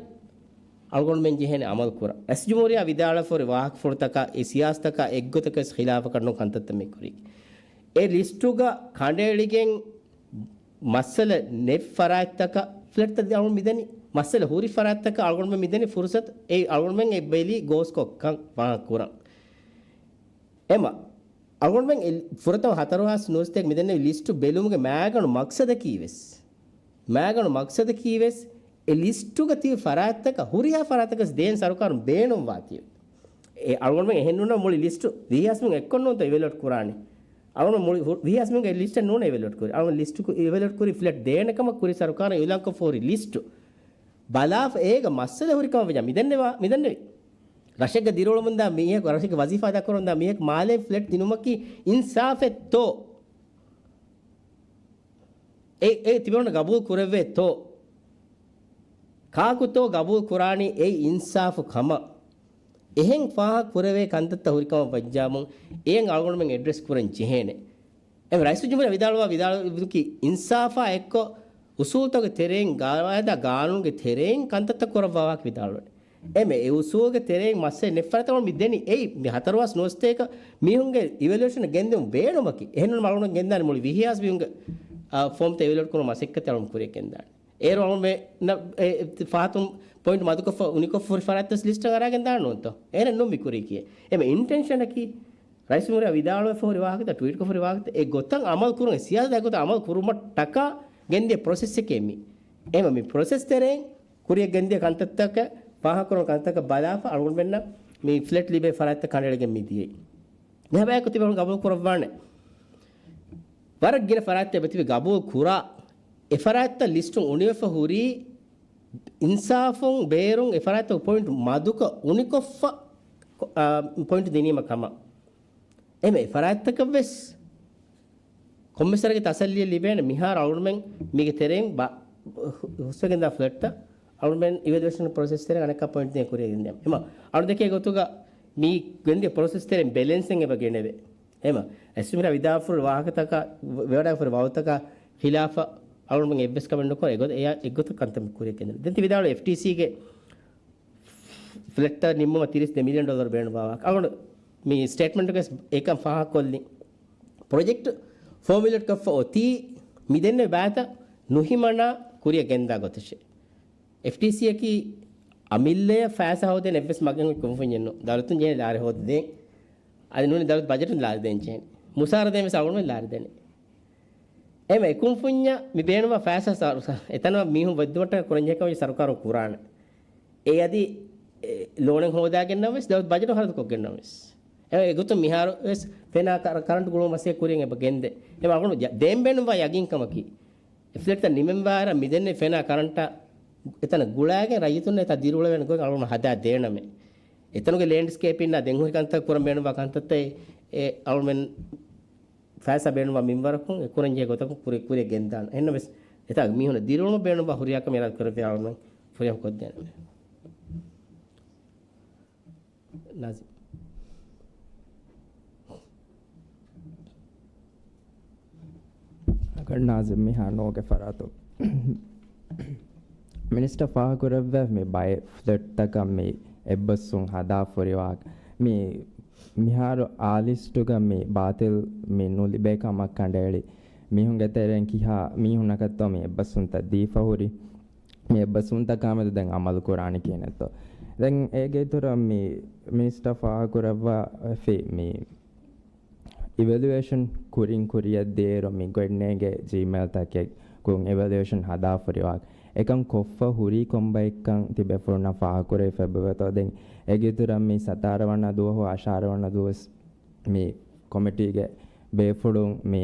އަޅުގަނޑުމެން ޖެހޭނެ އަމަލު ކުރަން. ރައީސުލްޖުމްހޫރިއްޔާ ވިދާޅުވެފަ ހުރި ވާހަކަފުޅުތަކާ އެ ސިޔާސަތަކާ އެއްގޮތަކަށް ވެސް ޚިލާފަކަށް ނޫން ކަންތައްތައް މި ކުރީ. އެ ލިސްޓުގަ ކަނޑައެޅިގެން މައްސަލަ ނެތް ފަރާތްތަކަށް ފްލެޓްތައް އަޅުގަނޑު މިދަނީ. މައްސަލަ ހުރި ފަރާތްތަކަށް އަޅުގަނޑުމެން މިދަނީ ފުރުސަތު. އެ އަޅުގަނޑުމެން އެ ބެލީ ގޯސްކޮށްކަން ފާހަގަ ކުރަން. އެމަ އަޅުގަނޑުމެން އެ ފުރަތަމަ ހަތަރު ހާސް ނުވަސަތޭކަ މިދެންނެވި ލިސްޓު ބެލުމުގެ މައިގަނޑު މަޤްޞަދަކީ ވެސް، މައިގަނޑު މަޤްޞަދަކީ ވެސް އެ ލިސްޓުގަ ތިބި ފަރާތްތަކަށް، ހުރިހާ ފަރާތަކަށް ދޭން ސަރުކާރުން ބޭނުންވާތީ. އެ އަޅުގަނޑުމެން އެހެން ނޫން މުޅި ލިސްޓު ވިހި ހާސްމުން އެއްކޮށް ނޫންތޯ އިވެލުއޭޓް ކުރާނީ. އަޅުގަނޑު މުޅި ހު-، ވިހި ހާސްމުންގެ ލިސްޓެއް ނޫން އިވެލުއޭޓް ކުރީ. އަޅުގަނޑު ލިސްޓު ކު-، އިވެލުއޭޓް ކުރީ ފްލެޓް ދޭނެ ކަމަށް ކުރި ސަރުކާރުން އިއުލާންކޮށްފަ ހުރި ލިސްޓު. ބަލާފަ އޭގަ މައްސަލަ ހުރި ކަމަށް ވެއްޖާ މިދެންނެވާ، މިދެންނެވި. ރަށެއްގަ ދިރިއުޅެމުންދާ މީހަކު، ރަށެއްގެ ވަޒީފާ އަދާކުރަމުންދާ މީހަކު މާލޭ ފްލެޓް ދިނުމަކީ އިންސާފެއްތޯ؟ އެ، އެ ތިބެވަނަ ގަބޫލު ކުރެއްވޭތޯ؟ ކާކުތޯ ގަބޫލު ކުރާނީ އެއީ އިންސާފު ކަމަށް؟ އެހެން ފާހަގަ ކުރެވޭ ކަންތައްތައް ހުރިކަމަށް ވައްޖާމުން އެއަށް އަޅުގަނޑުމެން އެޑްރެސް ކުރަން ޖެހޭނެ. އެމް ރައީސުލްޖުމްހޫރިއްޔާ ވިދާޅުވާ ވިދާޅުވި އިންސާފާ އެއްކޮށް އުސޫލުތަކުގެ ތެރެއިން، ގާއިދާ ގާނޫނުގެ ތެރެއިން ކަންތައްތައް ކުރައްވާ ވާހަކަ ވިދާޅުވެ. އެމެ އެ އުސޫލުގެ ތެރެއިން މައްސަލަ ނެތް ފަރާތަށް މި ދެނީ އެއީ މި ހަތަރު މަސް ނުވަސަތޭކަ މީހުންގެ އިވެލުއޭޝަން ގެންދިއުން ބޭނުމަކީ. އެހެންނޫން އަޅުގަނޑު ގެންދާނެ މުޅި ވިހި ހާސް މީހުންގެ، އާ، ފޯމްތައް އިވެލުއޭޓް ކުރުމަށް މަސައްކަތެއް އަޅުގަނޑު ކުރިއަށް ގެންދާނެ. އޭރު އަޅުގަނޑުމެންނަށް އެ، އެ، ފަހަތުން ޕޮއިންޓް މަދުކޮށްފަ އުނިކޮށްފަ ހުރި ފަރާތްތައް ލިސްޓަށް އަރާގެން ދާނެ ނޫންތޯ؟ އޭރެއް ނޫން މި ކުރީކީ. އެމެ އިންޓެންޝަނަކީ ރައީސުލްޖުމްހޫރިއްޔާ ވިދާޅުވެފަ ހުރި ވާހަކަތައް، ޓްވީޓްކޮށް ހުރި ވާހަކަތައް އެ ގޮތަށް އަމަލު ކުރުން، އެ ސިޔާސަތު އެ ގޮތަށް އަމަލު ކުރުމަށްޓަކާ ގެންދިޔަ ޕްރޮސެސްއެކޭ މީ. އެމަ މި ޕްރޮސެސް ތެރެއިން ކުރިއަށް ގެންދިޔަ ކަންތައްތަކަށް، ފާހަގަކުރުނު ކަންތަކަށް ބަލާފަ އަޅުގަނޑުމެންނަށް މި ފްލެޓް ލިބޭ ފަރާތްތައް ކަނޑައެޅިގެން މި ދިޔައީ. ނިހާބަޔަކު ތިބެ ގަބޫލު ކުރައްވާނެ. ވަރަށް ގިނަ ފަރާތްތައް އެބަތިބި ގަބޫލު ކުރާ، އެ ފަރާތްތައް ލިސްޓުން އުނިވެފަ ހުރީ އިންސާފުން ބޭރުން އެ ފަރާތްތަކު ޕޮއިންޓް މަދުކޮށް އުނިކޮށްފަ، އާ، ޕޮއިންޓް ދިނީމަ ކަމަށް. އެމެ އެ ފަރާތްތަކަށް ވެސް ކޮންމެސްވަރެއްގެ ތަސައްލިއެއް ލިބޭނެ. މިހާރު އަޅުގަނޑުމެން މީގެ ތެރެއިން ބަ-، ހުސްވެގެންދާ ފްލެޓްތައް އަޅުގަނޑުމެން އިވެލުއޭޝަން ޕްރޮސެސް ތެރެއިން އަނެއްކާ ޕޮއިންޓް ދޭން ކުރިއަށް ގެންދިޔަމު. އެމަ އަޅުގަނޑު ދެކޭ ގޮތުގަ މި ގެންދިޔަ ޕްރޮސެސް ތެރެއިން ބެލެންސެއް އެބަ ގެނެވޭ. އެމަ އެސްމިރާ ވިދާފުރު ވާހަކަތަކާ، ވެވަޑައިފުރި ވައުތަކާ ޚިލާފަށް އަޅުގަނޑުމެން އެއްވެސް ކަމެއް ނުކޮށް، އެގޮތަށް އެއާ އެއްގޮތަށް ކަންތައް ކުރިއަށް ގެންދަނީ. ދެން ތި ވިދާޅުވި އެފްޓީސީގެ ފްލެޓްތައް ނިންމުމަށް ތިރީސް ދެ މިލިއަން ޑޮލަރު ބޭނުންވާ ވާހަކަ. އަޅުގަނޑު މި ސްޓޭޓްމަންޓުގައި އެކަން ފާހަގަކޮށްލިން. ޕްރޮޖެކްޓް ފޯމިއުލޭޓްކޮށްފަ އޮތީ މިދެންނެވި ބައިތައް ނުހިމަނާ ކުރިއަށް ގެންދާ ގޮތަށޭ. އެފްޓީސީއަކީ އަމިއްލަޔަށް ފައިސާ ހޯދޭނެ އެއްވެސް މަގެއް ކުންފުންޏެއް ނޫން. ދައުލަތުން ޖެހޭ ލާރި ހޯދަދޭން. އަދި ނޫނީ ދައުލަތު ބަޖެޓުން ލާރިދޭން ޖެހޭނެ. މުސާރަ ދޭން ވެސް އަޅުގަނޑުމެން ލާރިދޭނެ. އެމަ އެކުންފުންޏަށް މި ބޭނުންވާ ފައިސާ ސަރު-، ސަ-، އެތަނަށް މީހުން ވެއްދުމަށްޓަކާ ކުރަންޖެހޭ ކަމަށް ސަރުކާރުން ކުރާނެ. އެ އަދި، އެ، ލޯނެއް ހޯދާގެންނަމަވެސް، ދައުލަތު ބަޖެޓު ހަރަދުކޮށްގެންނަމަވެސް. އެ، އެގޮތުން މިހާރު ވެސް ފެނާ ކަ-، ކަރަންޓު ގުޅުމަށް މަސައްކަތް ކުރިޔަށް އެބަ ގެންދޭ. އެމަ އަޅުގަނޑު ޖަ-، ދޭން ބޭނުންވާ ޔަގީންކަމަކީ، އެ ފްލެޓްތައް ނިމެންވާއިރަށް މިދެންނެވި ފެނާ ކަރަންޓާ އެތަނަށް ގުޅާގެން ރައްޔިތުންނަށް އެތާ ދިރިއުޅެވޭނެ ގޮތް އަޅުގަނޑު ހަދާ ދޭނަމޭ. އެތަނުގެ ލޭންޑްސްކޭޕިންނާ ދެން ހުރި ކަންތައް ކުރަން ބޭނުންވާ ކަންތައްތައް އެ އަޅުމެން ފައިސާ ބޭނުންވާ މިންވަރަކުން އެ ކުރަންޖެހޭ ގޮތަކުން ކުރި-، ކުރިއަށް ގެންދާނެ. އެހެންނަމަވެސް، އެތާ މީހުންނަށް ދިރިއުޅުމަށް ބޭނުންވާ ހުރިހާ ކަމެއް އިރާދަ ކުރެއްވި އަޅުމެން ފުރިހަމަ ކޮށްދޭނެ. ނާޒިމް. އަގަރް ނާޒިމް މިހާ ނޯގެ ފަރާތު. މިނިސްޓަރ ފާހަގަކުރެއްވި މި ބައެއް ފްލެޓްތަކަށް މި އެއްބަސްވުން ހަދާފަ ހުރި ވާހަކަ. މި މިހާރު އާ ލިސްޓުގަ މި ބާތިލް މި ނުލިބޭ ކަމަށް ކަނޑައެޅި މީހުންގެ ތެރެއިން ކިހާ މީހުންނަކަށްތޯ މި އެއްބަސްވުންތައް ދީފަ ހުރި؟ މި އެއްބަސްވުންތަކާމެދު ދެން އަމަލު ކުރާނީ ކިހިނެއްތޯ؟ ދެން އޭގެ އިތުރަށް މި މިނިސްޓަރ ފާހަގަކުރައްވާފި މި އިވެލުއޭޝަން ކުރިން ކުރިއަށް ދިޔައިރު މި ގޮތްނޭގެ ޖީމޭލްތަކެއް ކުން އިވެލުއޭޝަން ހަދާފަ ހުރި ވާހަކަ. އެކަން ކޮށްފަ ހުރީ ކޮންބައެއްކަން ތިބޭފުޅުންނަށް ފާހަގަކުރެވިފަ އެބައޮތްތޯ؟ ދެން އޭގެ އިތުރަށް މި ސަތާރަ ވަނަ ދުވަހު އަށާރަ ވަނަ ދުވަސް މި ކޮމިޓީގެ ބޭފުޅުން މި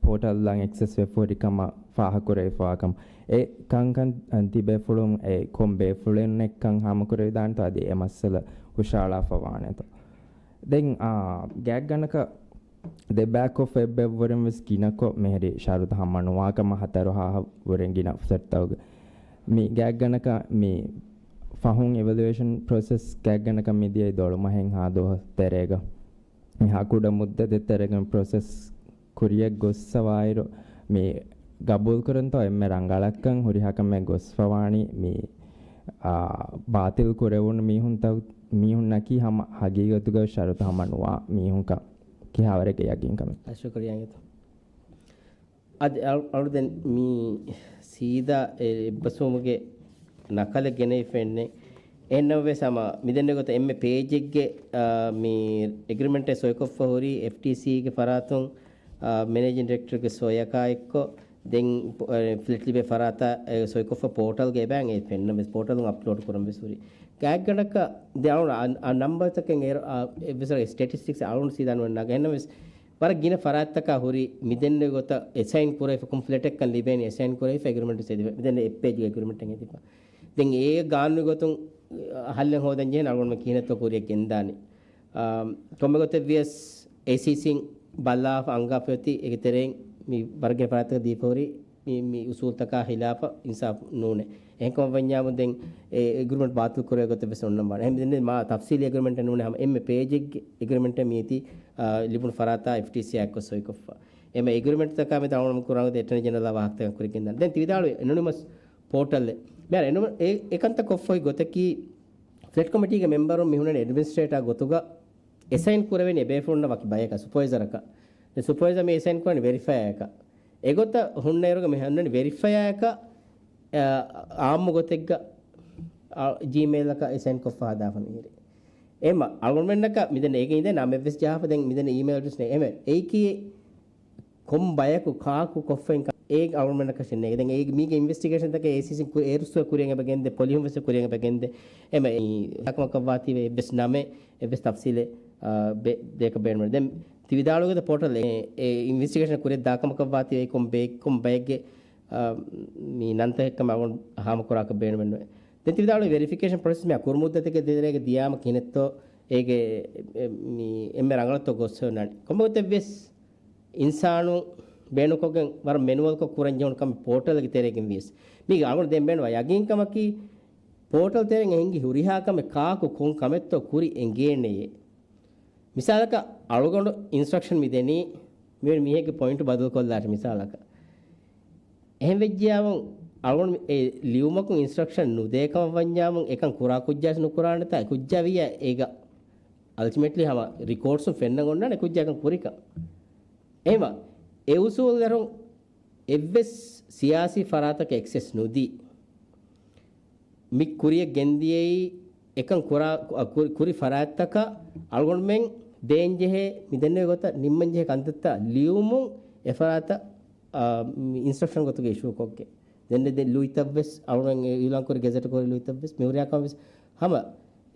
ޕޯޓަލްއަށް އެކްސެސް ވެފަ ހުރި ކަމަށް ފާހަގަކުރެވިފައިވާ ކަމަށް. އެ ކަންކަން ތިބޭފުޅުން އެ ކޮން ބޭފުޅުންނެއްކަން ހާމަކުރެވިދާނެތޯ އަދި އެ މައްސަލަ ހުށަހަޅާފަ ވާނެތޯ؟ ދެން، އާ، ގާތްގަނޑަކަށް ދެބައިކޮށްފަ އެއްބައިވަރުން ވެސް ގިނަކޮށް މިހިރީ ޝަރުތު ހަމަނުވާ ކަމަށް ހަތަރު ހާހަށް ވުރެ ގިނަ ފްލެޓްތަކުގެ. މި ގާތްގަނޑަކަށް މި ފަހުން އިވެލުއޭޝަން ޕްރޮސެސް ގާތްގަނޑަކަށް މިދިޔައީ ދޮޅުމަހެއްހާ ދުވަހު ތެރޭގަ. މިހާ ކުޑަ މުއްދަތެއް ތެރޭގަ މި ޕްރޮސެސް ކުރިޔަށް ގޮއްސަވާއިރު، މި ގަބޫލުކުރަންތޯ އެންމެ ރަނގަޅަށްކަން ހުރިހާ ކަމެއް ގޮސްފަވާނީ މި، އާ، ބާތިލް ކުރެވުނު މީހުންތައް، މީހުންނަކީ ހަމަ ހަގީގަތުގަ ޝަރުތު ހަމަ ނުވާ މީހުންކަން ކިހާވަރެއްގެ ޔަގީންކަމެއް. ޝުކުރިއްޔާ އިނގޭތޯ. އަދި އަޅު-، އަޅުދެން މި ސީދާ އެ އެއްބަސްވުމުގެ ނަކަލެއް ގެނެވިފައެއްނެއް. އެހެންނަމަވެސް ހަމަ މިދެންނެވި ގޮތަށް އެންމެ ޕޭޖެއްގެ، އާ، މި އެގްރިމެންޓެއް ސޮއިކޮށްފަ ހުރީ އެފްޓީސީގެ ފަރާތުން، އާ، މެނޭޖިން ޑިރެކްޓަރގެ ސޮއިއަކާ އެއްކޮށް، ދެން ޕޯ-، އެ، ފްލެޓް ލިބޭ ފަރާތަށް އެ ސޮއިކޮށްފަ ޕޯޓަލްގަ އެބައިން އެ ފެންނަމެސް ޕޯޓަލުން އަޕްލޯޑް ކުރަން ވެސް ހުރި. ގާތްގަނޑަކަށް ދެ އަޅުން އަ-، އަ-، ނަމްބަރުތަކެއް އޭރު، އާ، އެއްވެސް ސްޓެޓިސްޓިކްސް އަޅުން ސީދާ ނުވެ ނަގަ. އެހެންނަމެސް ވަރަށް ގިނަ ފަރާތްތަކާ ހުރި މިދެންނެވި ގޮތަށް އެސައިން ކުރެވިފަ ކޮން ފްލެޓެއްކަން ލިބޭނީ އެސައިން ކުރެވިފަ އެގްރިމެންޓް ސެދިފަ. މިދެން އެއް ޕޭޖްގެ އެގްރިމެންޓެއް ހެދިފަ. ދެން އޭ ގާނޫނީ ގޮތުން ހައްލެއް ހޯދަން ޖެހޭނެ އަޅުގަނޑުމެން ކިހިނެއްތޯ ކުރިއަށް ގެންދާނީ. އާ، ކޮންމެ ގޮތެއް ވިޔަސް އޭސީސީން ބަލާފަ އަންގާފަ އޮތީ އޭގެ ތެރެއިން މި ވަރަށް ގިނަ ފަރާތްތަކަށް ދީފަ ހުރި މި، މި އުސޫލްތަކާ ހިލާފަށް އިންސާފު ނޫނޭ. އެހެންކަމަށްވަންޏާމު ދެން އެ އެގްރިމެންޓް ބާތިލް ކުރޭ ގޮތެއް ވެސް އޮންނަން ވާނެ. އެހެން މި ދެން މާ ތަފްސީލީ އެގްރިމެންޓެއް ނޫނޭ، ހަމަ އެންމެ ޕޭޖެއްގެ އެގްރިމެންޓެއް މީތި، އާ، ލިބުނު ފަރާތާ އެފްޓީސީއާ އެއްކޮށް ސޮއިކޮށްފަ. އެމަ އެގްރިމެންޓްތަކާ މިތަ އަޅުގަނޑު ކުރާނގޮތަށް އެޓަނީ ޖެނެރަލްއާ ވާހަކަތަކަށް ކުރިއްޔާ ގެންދާނެ. ދެން ތި ވިދާޅުވި އެނޮނިމަސް ޕޯޓަލްއެއް. މިހާރު އެނޮ-، އެ-، އެކަންތައް ކޮށްފަ އޮތް ގޮތަކީ ފްލެޓް ކޮމިޓީގެ މެމްބަރުން މި ހުންނަނީ އެޑްމިނިސްޓްރޭޓާ ގޮތުގަ އެސައިން ކުރެވެނީ އެބޭފުޅުންނަށް ވަކި ބަޔަކަށް، ސުޕަވައިޒަރަކަށް. ދެން ސުޕަވައިޒަރ މި އެސައިން ކުރަނީ ވެރިފަޔަރއަކަށް. އެގޮތަށް ހުންނައިރުގަ މި ހުންނަނީ ވެރިފަޔަރއަކަށް، އާ، އާއްމު ގޮތެއްގަ، އާ، ޖީމެއިލަކަށް އެސައިން ކޮށްފަ ހަދާފަ މިހިރީ. އެމަ އަޅުގަނޑުމެންނަކަށް މިދެން އޭގެ އިނދެ ނަމެއްވެސް ޖަހާފަ ދެން މިދެން އީމެއިލް އެޑްރެސް ނެތް. އެމެ އެއީކީ ކޮން ބަޔަކު ކާކު ކޮށްފައިން ކަ-، އޭގެ އަޅުގަނޑަކަށް ނޭގެ. ދެން އޭގެ މީގެ އިންވެސްޓިގޭޝަންތަކެއް އޭސީސީން ކުރި-، އޭރުއްސުރެ ކުރިއަށް އެބަ ގެންދޭ، ޕޮލިހުން ވެސް ކުރިއަށް އެބަ ގެންދޭ. އެމަ އެ ހަކަމަކަށް ވާތީވެ އެއްވެސް ނަމެއް، އެއްވެސް ތަފްސީލެއް، އާ، ބެ-، ދޭކަށް ބޭނުމެއް. ދެން ތި ވިދާޅުވި ގޮތަށް ޕޯޓަލް އެ، އެ އިންވެސްޓިގޭޝަން ކުރިއަށް ދާކަމަކަށް ވާތީވެ ކޮން ބޭ-، ކޮން ބައެއްގެ، އާ، މި ނަންތަކެއް ކަމެއް އަޅުގަނޑު ހާމަކުރާކަށް ބޭނުމެއް ނުވޭ. ދެން ތި ވިދާޅުވި ވެރިފިކޭޝަން ޕްރޮސެސް މި ކުރު މުއްދަތެއްގެ ދެ ތެރޭގަ ދިޔާމަ ކިހިނެއްތޯ އޭގެ، އެ، މި އެންމެ ރަނގަޅަށްތޯ ގޮސް އޮންނާނީ. ކޮންމެ ގޮތެއްވިޔަސް އިންސާނު ބޭނުންކޮށްގެން ވަރަށް މެނުއަލްކޮށް ކުރަން ޖެހުނު ކަމެއް ޕޯޓަލްގެ ތެރޭގެން ވިޔަސް. މީގެ އަޅުގަނޑު ދޭން ބޭނުންވާ ޔަގީންކަމަކީ، ޕޯޓަލް ތެރެއިން އެ ހިންގި ހުރިހާ ކަމެއް ކާކު ކޮން ކަމެއްތޯ ކުރި އެނގޭނެޔޭ. މިސާލަކަށް އަޅުގަނޑު އިންސްޓްރަކްޝަން މި ދެނީ، މިވެނި މީހެއްގެ ޕޮއިންޓު ބަދަލުކޮށްލާށި މިސާލަކަށް. އެހެން ވެއްޖިޔާމު އަޅުގަނޑު އެ ލިޔުމަކުން އިންސްޓްރަކްޝަން ނުދޭ ކަމަށް ވަންޏާމު އެކަން ކުރާ ކުއްޖާސް ނުކުރާނެތާ އެ ކުއްޖާ ވިއްޔާ އޭގަ އަލްޓިމޭޓްލީ ހަމަ ރިކޯޑްސުން ފެންނަން އޮންނާނެ ކުއްޖާ އެކަން ކުރިކަން. އެހެންވީމަ އެ އުސޫލު ދަރުން އެއްވެސް ސިޔާސީ ފަރާތަކަށް އެކްސެސް ނުދީ. މި ކުރިއަށް ގެންދިޔައީ އެކަން ކުރާ، ކު-، ކުރި ފަރާތްތަކަށް އަޅުގަނޑުމެން ދޭންޖެހޭ މިދެންނެވި ގޮތަށް ނިންމަންޖެހޭ ކަންތައްތައް ލިޔުމުން އެފަރާތަށް، އާ، މި އިންސްޓްރަކްޝަން ގޮތުގައި އިޝޫ ކޮށްގެން. ދެން ދެ ލުއިތައްވެސް އަޅުގަނޑު އިއުލާން ކުރި ގެޒެޓް ކުރި ލުއިތައްވެސް މި ހުރިހާ ކަމެއްވެސް ހަމަ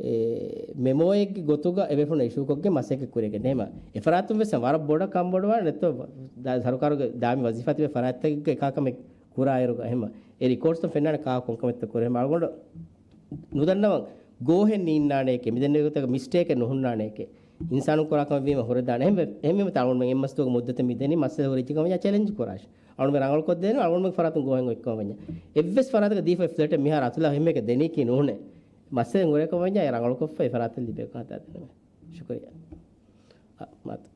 އެ، މެމޯއެއްގެ ގޮތުގަ އެބޭފުޅުން އިޝޫކޮށްގެން މަސައްކަތް ކުރިގެން. އެހެމަ އެފަރާތުން ވެސް ވަރަށް ބޮޑަށް ކަންބޮޑުވާނެ ނެތޯ، ދާ-، ސަރުކާރުގެ ދާއިމީ ވަޒީފާ ތިބޭ ފަރާތްތަކެއްގެ އެކާ ކަމެއް ކުރާއިރުގަ. އެހެމަ އެ ރިކޯޑްސްތައް ފެންނާނެ ކާ ކޮންކަމެއްތަ ކުރޭ. އެހެމަ އަޅުގަނޑު ނުދަންނަވަން ގޯހެއް ނީންނާނެއެކޭ، މިދެންނެވި ގޮތަކަށް މިސްޓޭކެއް ނުހުންނާނެއެކޭ. އިންސާނުން ކުރާ ކަމެއް ވީމަ ހުރެދާނެ. އެހެން ވެ-، އެހެންވީމަ ތަ އަޅުގަނޑުމެން އެއްމަސްދުވަހުގެ މުއްދަތެއް މި ދެނީ މައްސަލަ ހުރިއްޖެ ކަމަށް ޗެލެންޖް ކުރާށި. އަޅުމެން ރަނގަޅުކޮށްދޭނެ، އަޅުމެން ފަރާތުން ގޯހެއް އޮތްކަމަށް ވަންޏާ. އެއްވެސް ފަރާތަކަށް ދީފަ ފްލެޓެއް މިހާރު އަތުލާ އެހެންމެކެއް ދެނީކީ ނޫނޭ. މައްސަލަ ހުރޭ ކަމަށް ވަންޏާ އެ ރަނގަޅުކޮށްފަ އެ ފަރާތަށް ލިބޭ ކަންތައް ދެން. ޝުކުރިއްޔާ. އަ، މާތު.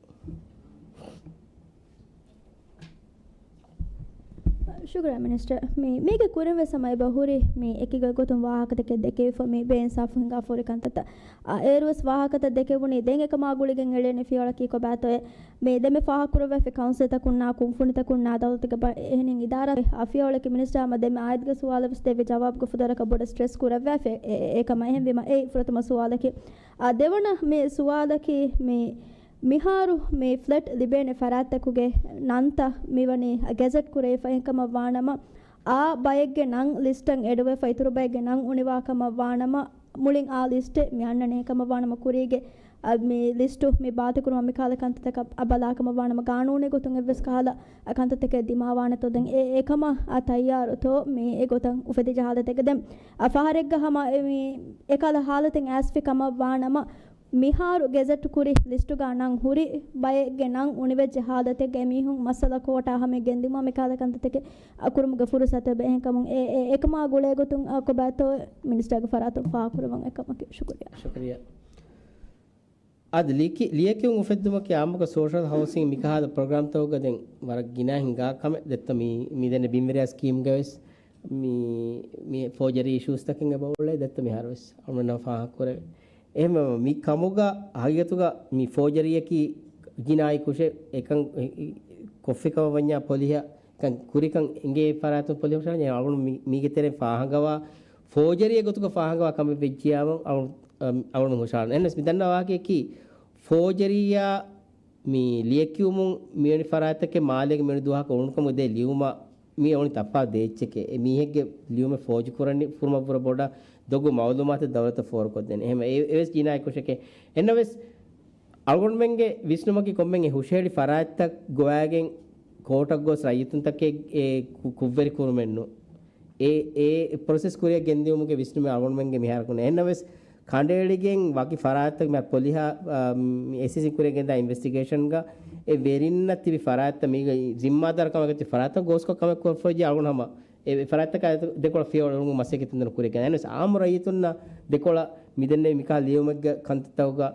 ޝުކުރިއްޔާ މިނިސްޓަރ. މި، މީގެ ކުރިން ވެސް ހަމަ އެބަ ހުރި މި އެކި ގޮތުން ވާހަކަތަކެއް ދެކެވިފަ މި ބޭއިންސާފު ހިނގާފަ ހުރި ކަންތައްތައް. އާ، އޭރުވެސް ވާހަކަތައް ދެކެވުނީ ދެން އެކަމާ ގުޅިގެން އެޅޭނެ ފިޔަވަޅަކީ ކޮބާތޯއޭ؟ މި ދެންމެ ފާހަގަކުރައްވާފަ ކައުންސިލްތަކުންނާ ކުންފުނިތަކުންނާ ދައުލަތުގެ ބަ-، އެހެނިން އިދާރާ އާ، ފިޔަވަޅަކީ މިނިސްޓަރ ހަމަ ދެންމެ އާއިދުގެ ސުވާލަށް ވެސް ދެއްވި ޖަވާބުގެ ފުދުރަކަށް ބޮޑަށް ސްޓްރެސް ކުރައްވާފަ އެ-، އެ-، އެކަމަށް. އެހެންވީމަ އެއީ ފުރަތަމަ ސުވާލަކީ. އާ، ދެވަނަ މި ސުވާލަކީ މި މިހާރު މި ފްލެޓް ލިބޭނެ ފަރާތްތަކުގެ ނަންތައް މިވަނީ ގެޒެޓް ކުރެވިފަ އެހެންކަމަށް ވާނަމަ، އާ ބައެއްގެ ނަން ލިސްޓަށް އެޑުވެފަ އިތުރު ބައެއްގެ ނަން އުނިވާ ކަމަށް ވާނަމަ، މުޅިން އާ ލިސްޓެއް މި އަންނަނީ ކަމަށް ވާނަމަ ކުރީގެ، އަ، މި ލިސްޓު މި ބާތިކުރުމަށް މިކަހަލަ ކަންތައްތަކަށް އަ ބަލާ ކަމަށް ވާނަމަ، ގާނޫނީ ގޮތުން އެއްވެސް ކަހަލަ އަ ކަންތައްތަކެއް ދިމާވާނެތޯ؟ ދެން އެ އެކަމަށް އަ ތައްޔާރުތޯ މި އެގޮތަށް އުފެދި ޖަހާލަތެއްގަ؟ ދެން އަ ފަހަރެއްގަ ހަމަ އެ މި އެކަހަލަ ހާލަތެއް އައިސްފި ކަމަށް ވާނަމަ، މިހާރު ގެޒެޓް ކުރި ލިސްޓުގަ ނަން ހުރި ބައެއްގެ ނަން އުނިވެއްޖެ ހާލަތެއްގަ އެމީހުން މައްސަލަ ކޯޓާ ހަމަ ގެންދިއުމާ މިކަހަލަ ކަންތައްތަކެއް އަ ކުރުމުގެ ފުރުސަތެއް އެބަ އެހެންކަމުން އެ، އެ، އެކަމާ ގުޅޭ ގޮތުން އަ ކޮބާތޯ މިނިސްޓަރގެ ފަރާތުން ފާހަގަކުރައްވަން އެކަމަކީ. ޝުކުރިއްޔާ. ޝުކުރިއްޔާ. އަދި ލިޔެކި-، ލިޔެކިޔުން އުފެއްދުމަކީ އާއްމުކޮށް ސޯޝަލް ހައުސިން މިކަހަލަ ޕްރޮގްރާމްތަކުގަ ދެން ވަރަށް ގިނަ ހިނގާ ކަމެއް. ދެއްތޯ މި، މި ދެންނެވި ބިންވެރިޔާ ސްކީމްގަ ވެސް މި، މި ފޯޖަރީ އިޝޫސްތަކެއް އެބަ އުޅޭ. ދެއްތޯ މިހާރު ވެސް އަޅުގަނޑު ފާހަގަކުރެވޭ. އެހެންވީމަ މި ކަމުގަ ހަގީގަތުގަ މި ފޯޖަރީއަކީ ޖިނާއީ ކުށެއް. އެކަން ކޮށްފި ކަމަށް ވަންޏާ ޕޮލިހަ ކަން ކުރިކަން އެނގޭ ފަރާތުން ޕޮލިހަ ހުށަހަޅަން. އަޅުގަނޑު މި-، މީގެ ތެރެއިން ފާހަގަވާ ފޯޖަރީއެއް ގޮތުގަ ފާހަގަވާ ކަމެއް ވެއްޖިޔާމަ އަޅު-، އަ، އަޅުގަނޑު ހުށަހަޅަން. އެހެނަސް މި ދަންނަވާ ވާހަކަޔަކީ ފޯޖަރީއާ މި ލިޔެކިޔުމުން މިވެނި ފަރާތްތަކެއް މާލޭގެ މިވެނި ދުވަހަކަށް އުޅުނުކަމުގެ ދޭ ލިޔުމަށް މި އުޅެނީ ތަފާތު ދޭއްޗެކޭ. އެ މީހެއްގެ ލިޔުމެއް ފޯޖު ކުރަނީ ކުރުމަށްވުރެ ބޮޑަށް ދޮގު މައުލޫމާތެއް ދައުލަތަށް ފޯރުކޮށްދޭނެ. އެހެން އެ-، އެވެސް ޖިނާއީ ކުށެކޭ. އެންނަވެސް އަޅުގަނޑުމެންގެ ވިސްނުމަކީ ކޮންމެހެން އެ ހުށަހެޅި ފަރާތްތައް ގޮވައިގެން ކޯޓަށް ގޮސް ރައްޔިތުންތަކެއް އެ ކު-، ކުށްވެރި ކުރުމެއްނު. އެ، އެ ޕްރޮސެސް ކުރިއަށް ގެންދިއުމުގެ ވިސްނުމެއް އަޅުގަނޑުމެންގެ މިހާރަކު ނެތް. އެންނަވެސް ކަނޑައެޅިގެން ވަކި ފަރާތްތަކު މި ޕޮލިހާ، އާ، އެސްއިސީ ކުރިއަށް ގެންދާ އިންވެސްޓިގޭޝަންގަ އެ ވެރިންނަށް ތިބި ފަރާތްތައް މީގަ ޒިންމާދާރު ކަމަކަށް ތިބި ފަރާތްތައް ގޯސްކޮށް ކަމެއް ކޮށްފައި އަޅުގަނޑު ހަމަ އެ ފަރާތްތަކާ ދެކޮޅަށް ފިޔަވަޅު އެޅުމުގެ މަސައްކަތް ތަންތަނުން ކުރިއަށް ގެންދާ. އެންވެސް އާއްމު ރައްޔިތުންނަށް ދެކޮޅަށް މި ދެންނެވި މިކަހަލަ ލިޔުމެއްގެ ކަންތައްތަކުގަ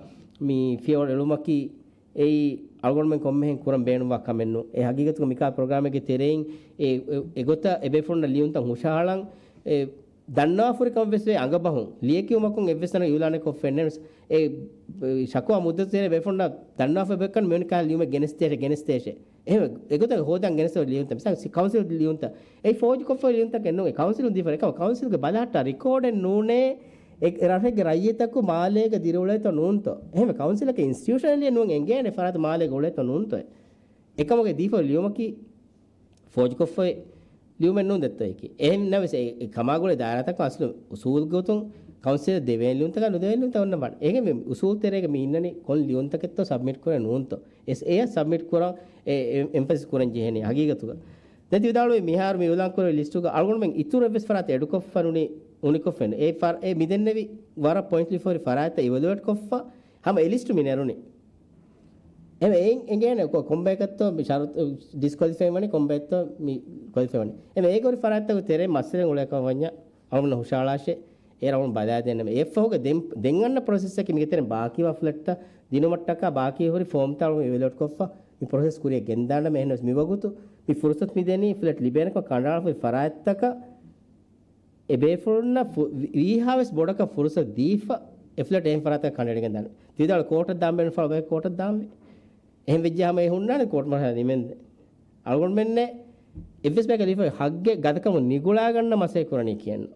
މި ފިޔަވަޅު އެޅުމަކީ އެއީ އަޅުގަނޑުމެން ކޮންމެހެން ކުރަން ބޭނުންވާ ކަމެއްނު. އެ ހަގީގަތުގަ މިކަހަލަ ޕްރޮގްރާމެއްގެ ތެރެއިން އެ، އެ، އެގޮތަށް އެބޭފުޅުންނަށް ލިޔުންތައް ހުށަހަޅަން އެ ދަންނަވާފަ ހުރި ކަމެއް ވެސް ވޭ އަނގަބަހުން. ލިޔެކިޔުމަކުން އެއްވެސް ތަނަކަށް އިއުލާނެއް ކޮށްފައެއް ނެތް. އެ، އެ ޝަކުވާ މުއްދަތު ތެރޭ އެބޭފުޅުންނަށް ދަންނަވާފަ އެބައޮތްކަން މިވެނި ކަހަލަ ލިޔުމެއް ގެނެސްދޭށޭ، ގެނެސްދޭށޭ. އެހެން އެގޮތަށް ހޯދަން ގެނެސްދޭ ލިޔުންތައް. މިސާލަކަށް ކައުންސިލް ލިޔުންތައް. އެއީ ފޯޖުކޮށްފަ ލިޔުންތަކެއް ނޫން. އެ ކައުންސިލުން ދީފަ އެކަމަށް ކައުންސިލްގެ ބަލަހައްޓާ ރިކޯޑެއް ނޫނޭ. އެ ރަށެއްގެ ރައްޔިތަކު މާލޭގަ ދިރިއުޅޭތޯ ނޫންތޯ. އެހެންވެ ކައުންސިލަކީ އިންސްޓިޓިއުޝަނަލީ ނޫން އެނގޭނެ ފަރާތަށް މާލޭގަ އުޅޭތޯ ނޫންތޯ. އެކަމުގެ ދީފަ ލިޔުމަކީ ފޯޖުކޮށްފައި ލިޔުމެއް ނޫން ދެއްތޯއެކޭ. އެހެން ނަވެސް އެ، އެ ކަމާގުޅޭ ދާއިރާތަކުން އަސްލު އުސޫލު ގޮތުން ކައުންސިލަށް ދެވޭނެ ލިޔުންތަކާ ނުދެވޭނެ ލިޔުންތައް އޮންނަ ވާނެ. އޭގެ މި އުސޫލު ތެރޭގަ މި އިންނަނީ ކޮން ލިޔުންތަކެއްތޯ ސަބްމިޓް ކުރޭ ނޫންތޯ. އެސް އެއަށް ސަބްމިޓް ކުރަން އެ، އެ، އެމްފަސިސް ކުރަން ޖެހޭނީ ހަގީގަތުގަ. ދެން ތި ވިދާޅުވި މިހާރު މި އިއުލާން ކުރެވި ލިސްޓުގަ އަޅުގަނޑުމެން އިތުރަށް ވެސް ފަރާތެއް އެޑުކޮށްފަ ނޫނީ، އުނިކޮށްފައެއް ނޫން. އެ ފަ-، އެ މި ދެންނެވި ވަރަށް ޕޮއިންޓް ލިބިފަ ހުރި ފަރާތްތައް އިވެލުއޭޓް ކޮށްފަ ހަމަ އެ ލިސްޓު މި ނެރުނީ. އެހެން އެއިން އެނގޭނެ ކޮ-، ކޮންބަޔަކަށްތޯ މި ޝަރުތު ޑިސްކޮލިފައި ވަނީ، ކޮންބަޔަކަށްތޯ މި ކޮލިފައި ވަނީ. އެހެން އޭގެ ހުރި ފަރާތްތަކުގެ ތެރެއިން މައްސަލައެއް އުޅޭ ކަމަށް ވަންޏާ އަޅުގަނޑު ހުށަހަޅާށޭ. އޭރު އަޅުގަނޑު ބަލާދޭނަމޭ. އެއަށްފަހުގެ ދެން، ދެން އަންނަ ޕްރޮސެސްއަކީ މީގެ ތެރެއިން ބާކީވާ ފްލެޓްތައް ދިނުމަށްޓަކާ ބާކީ ހުރި ފޯމްތައް އަޅުގަނޑު އިވެލުއޭޓް ކޮށްފަ މި ޕްރޮސެސް ކުރިއަށް ގެންދާނަމޭ. އެހެނަސް މިވަގުތު މި ފުރުސަތު މި ދެނީ ފްލެޓް ލިބޭނެކަން ކަނޑައަޅާފަ ހުރި ފަރާތްތަކަށް އެބޭފުޅުންނަށް ފު-، ވީހާވެސް ބޮޑަކަށް ފުރުސަތު ދީފަ އެ ފްލެޓް އެހެން ފަރާތަކަށް ކަނޑައެޅިގެން ދާނެ. ތި ވިދާޅުވި ކޯޓަށް ދާން ބޭނުން ފަޅު ބަޔަކު ކޯޓަށް ދާންވީ. އެހެން ވެއްޖެ ހަމަ އެ ހުންނާނެ ކޯޓް މަރުހަލާ ނިމެންދެން. އަޅުގަނޑުމެންނެއް އެއްވެސް ބަޔަކަށް ލިބިފައި ހައްގެއް ގަދަކަމުން ނިގުޅާގަންނަ މަސައްކަތް ކުރަނީ ކިޔަން.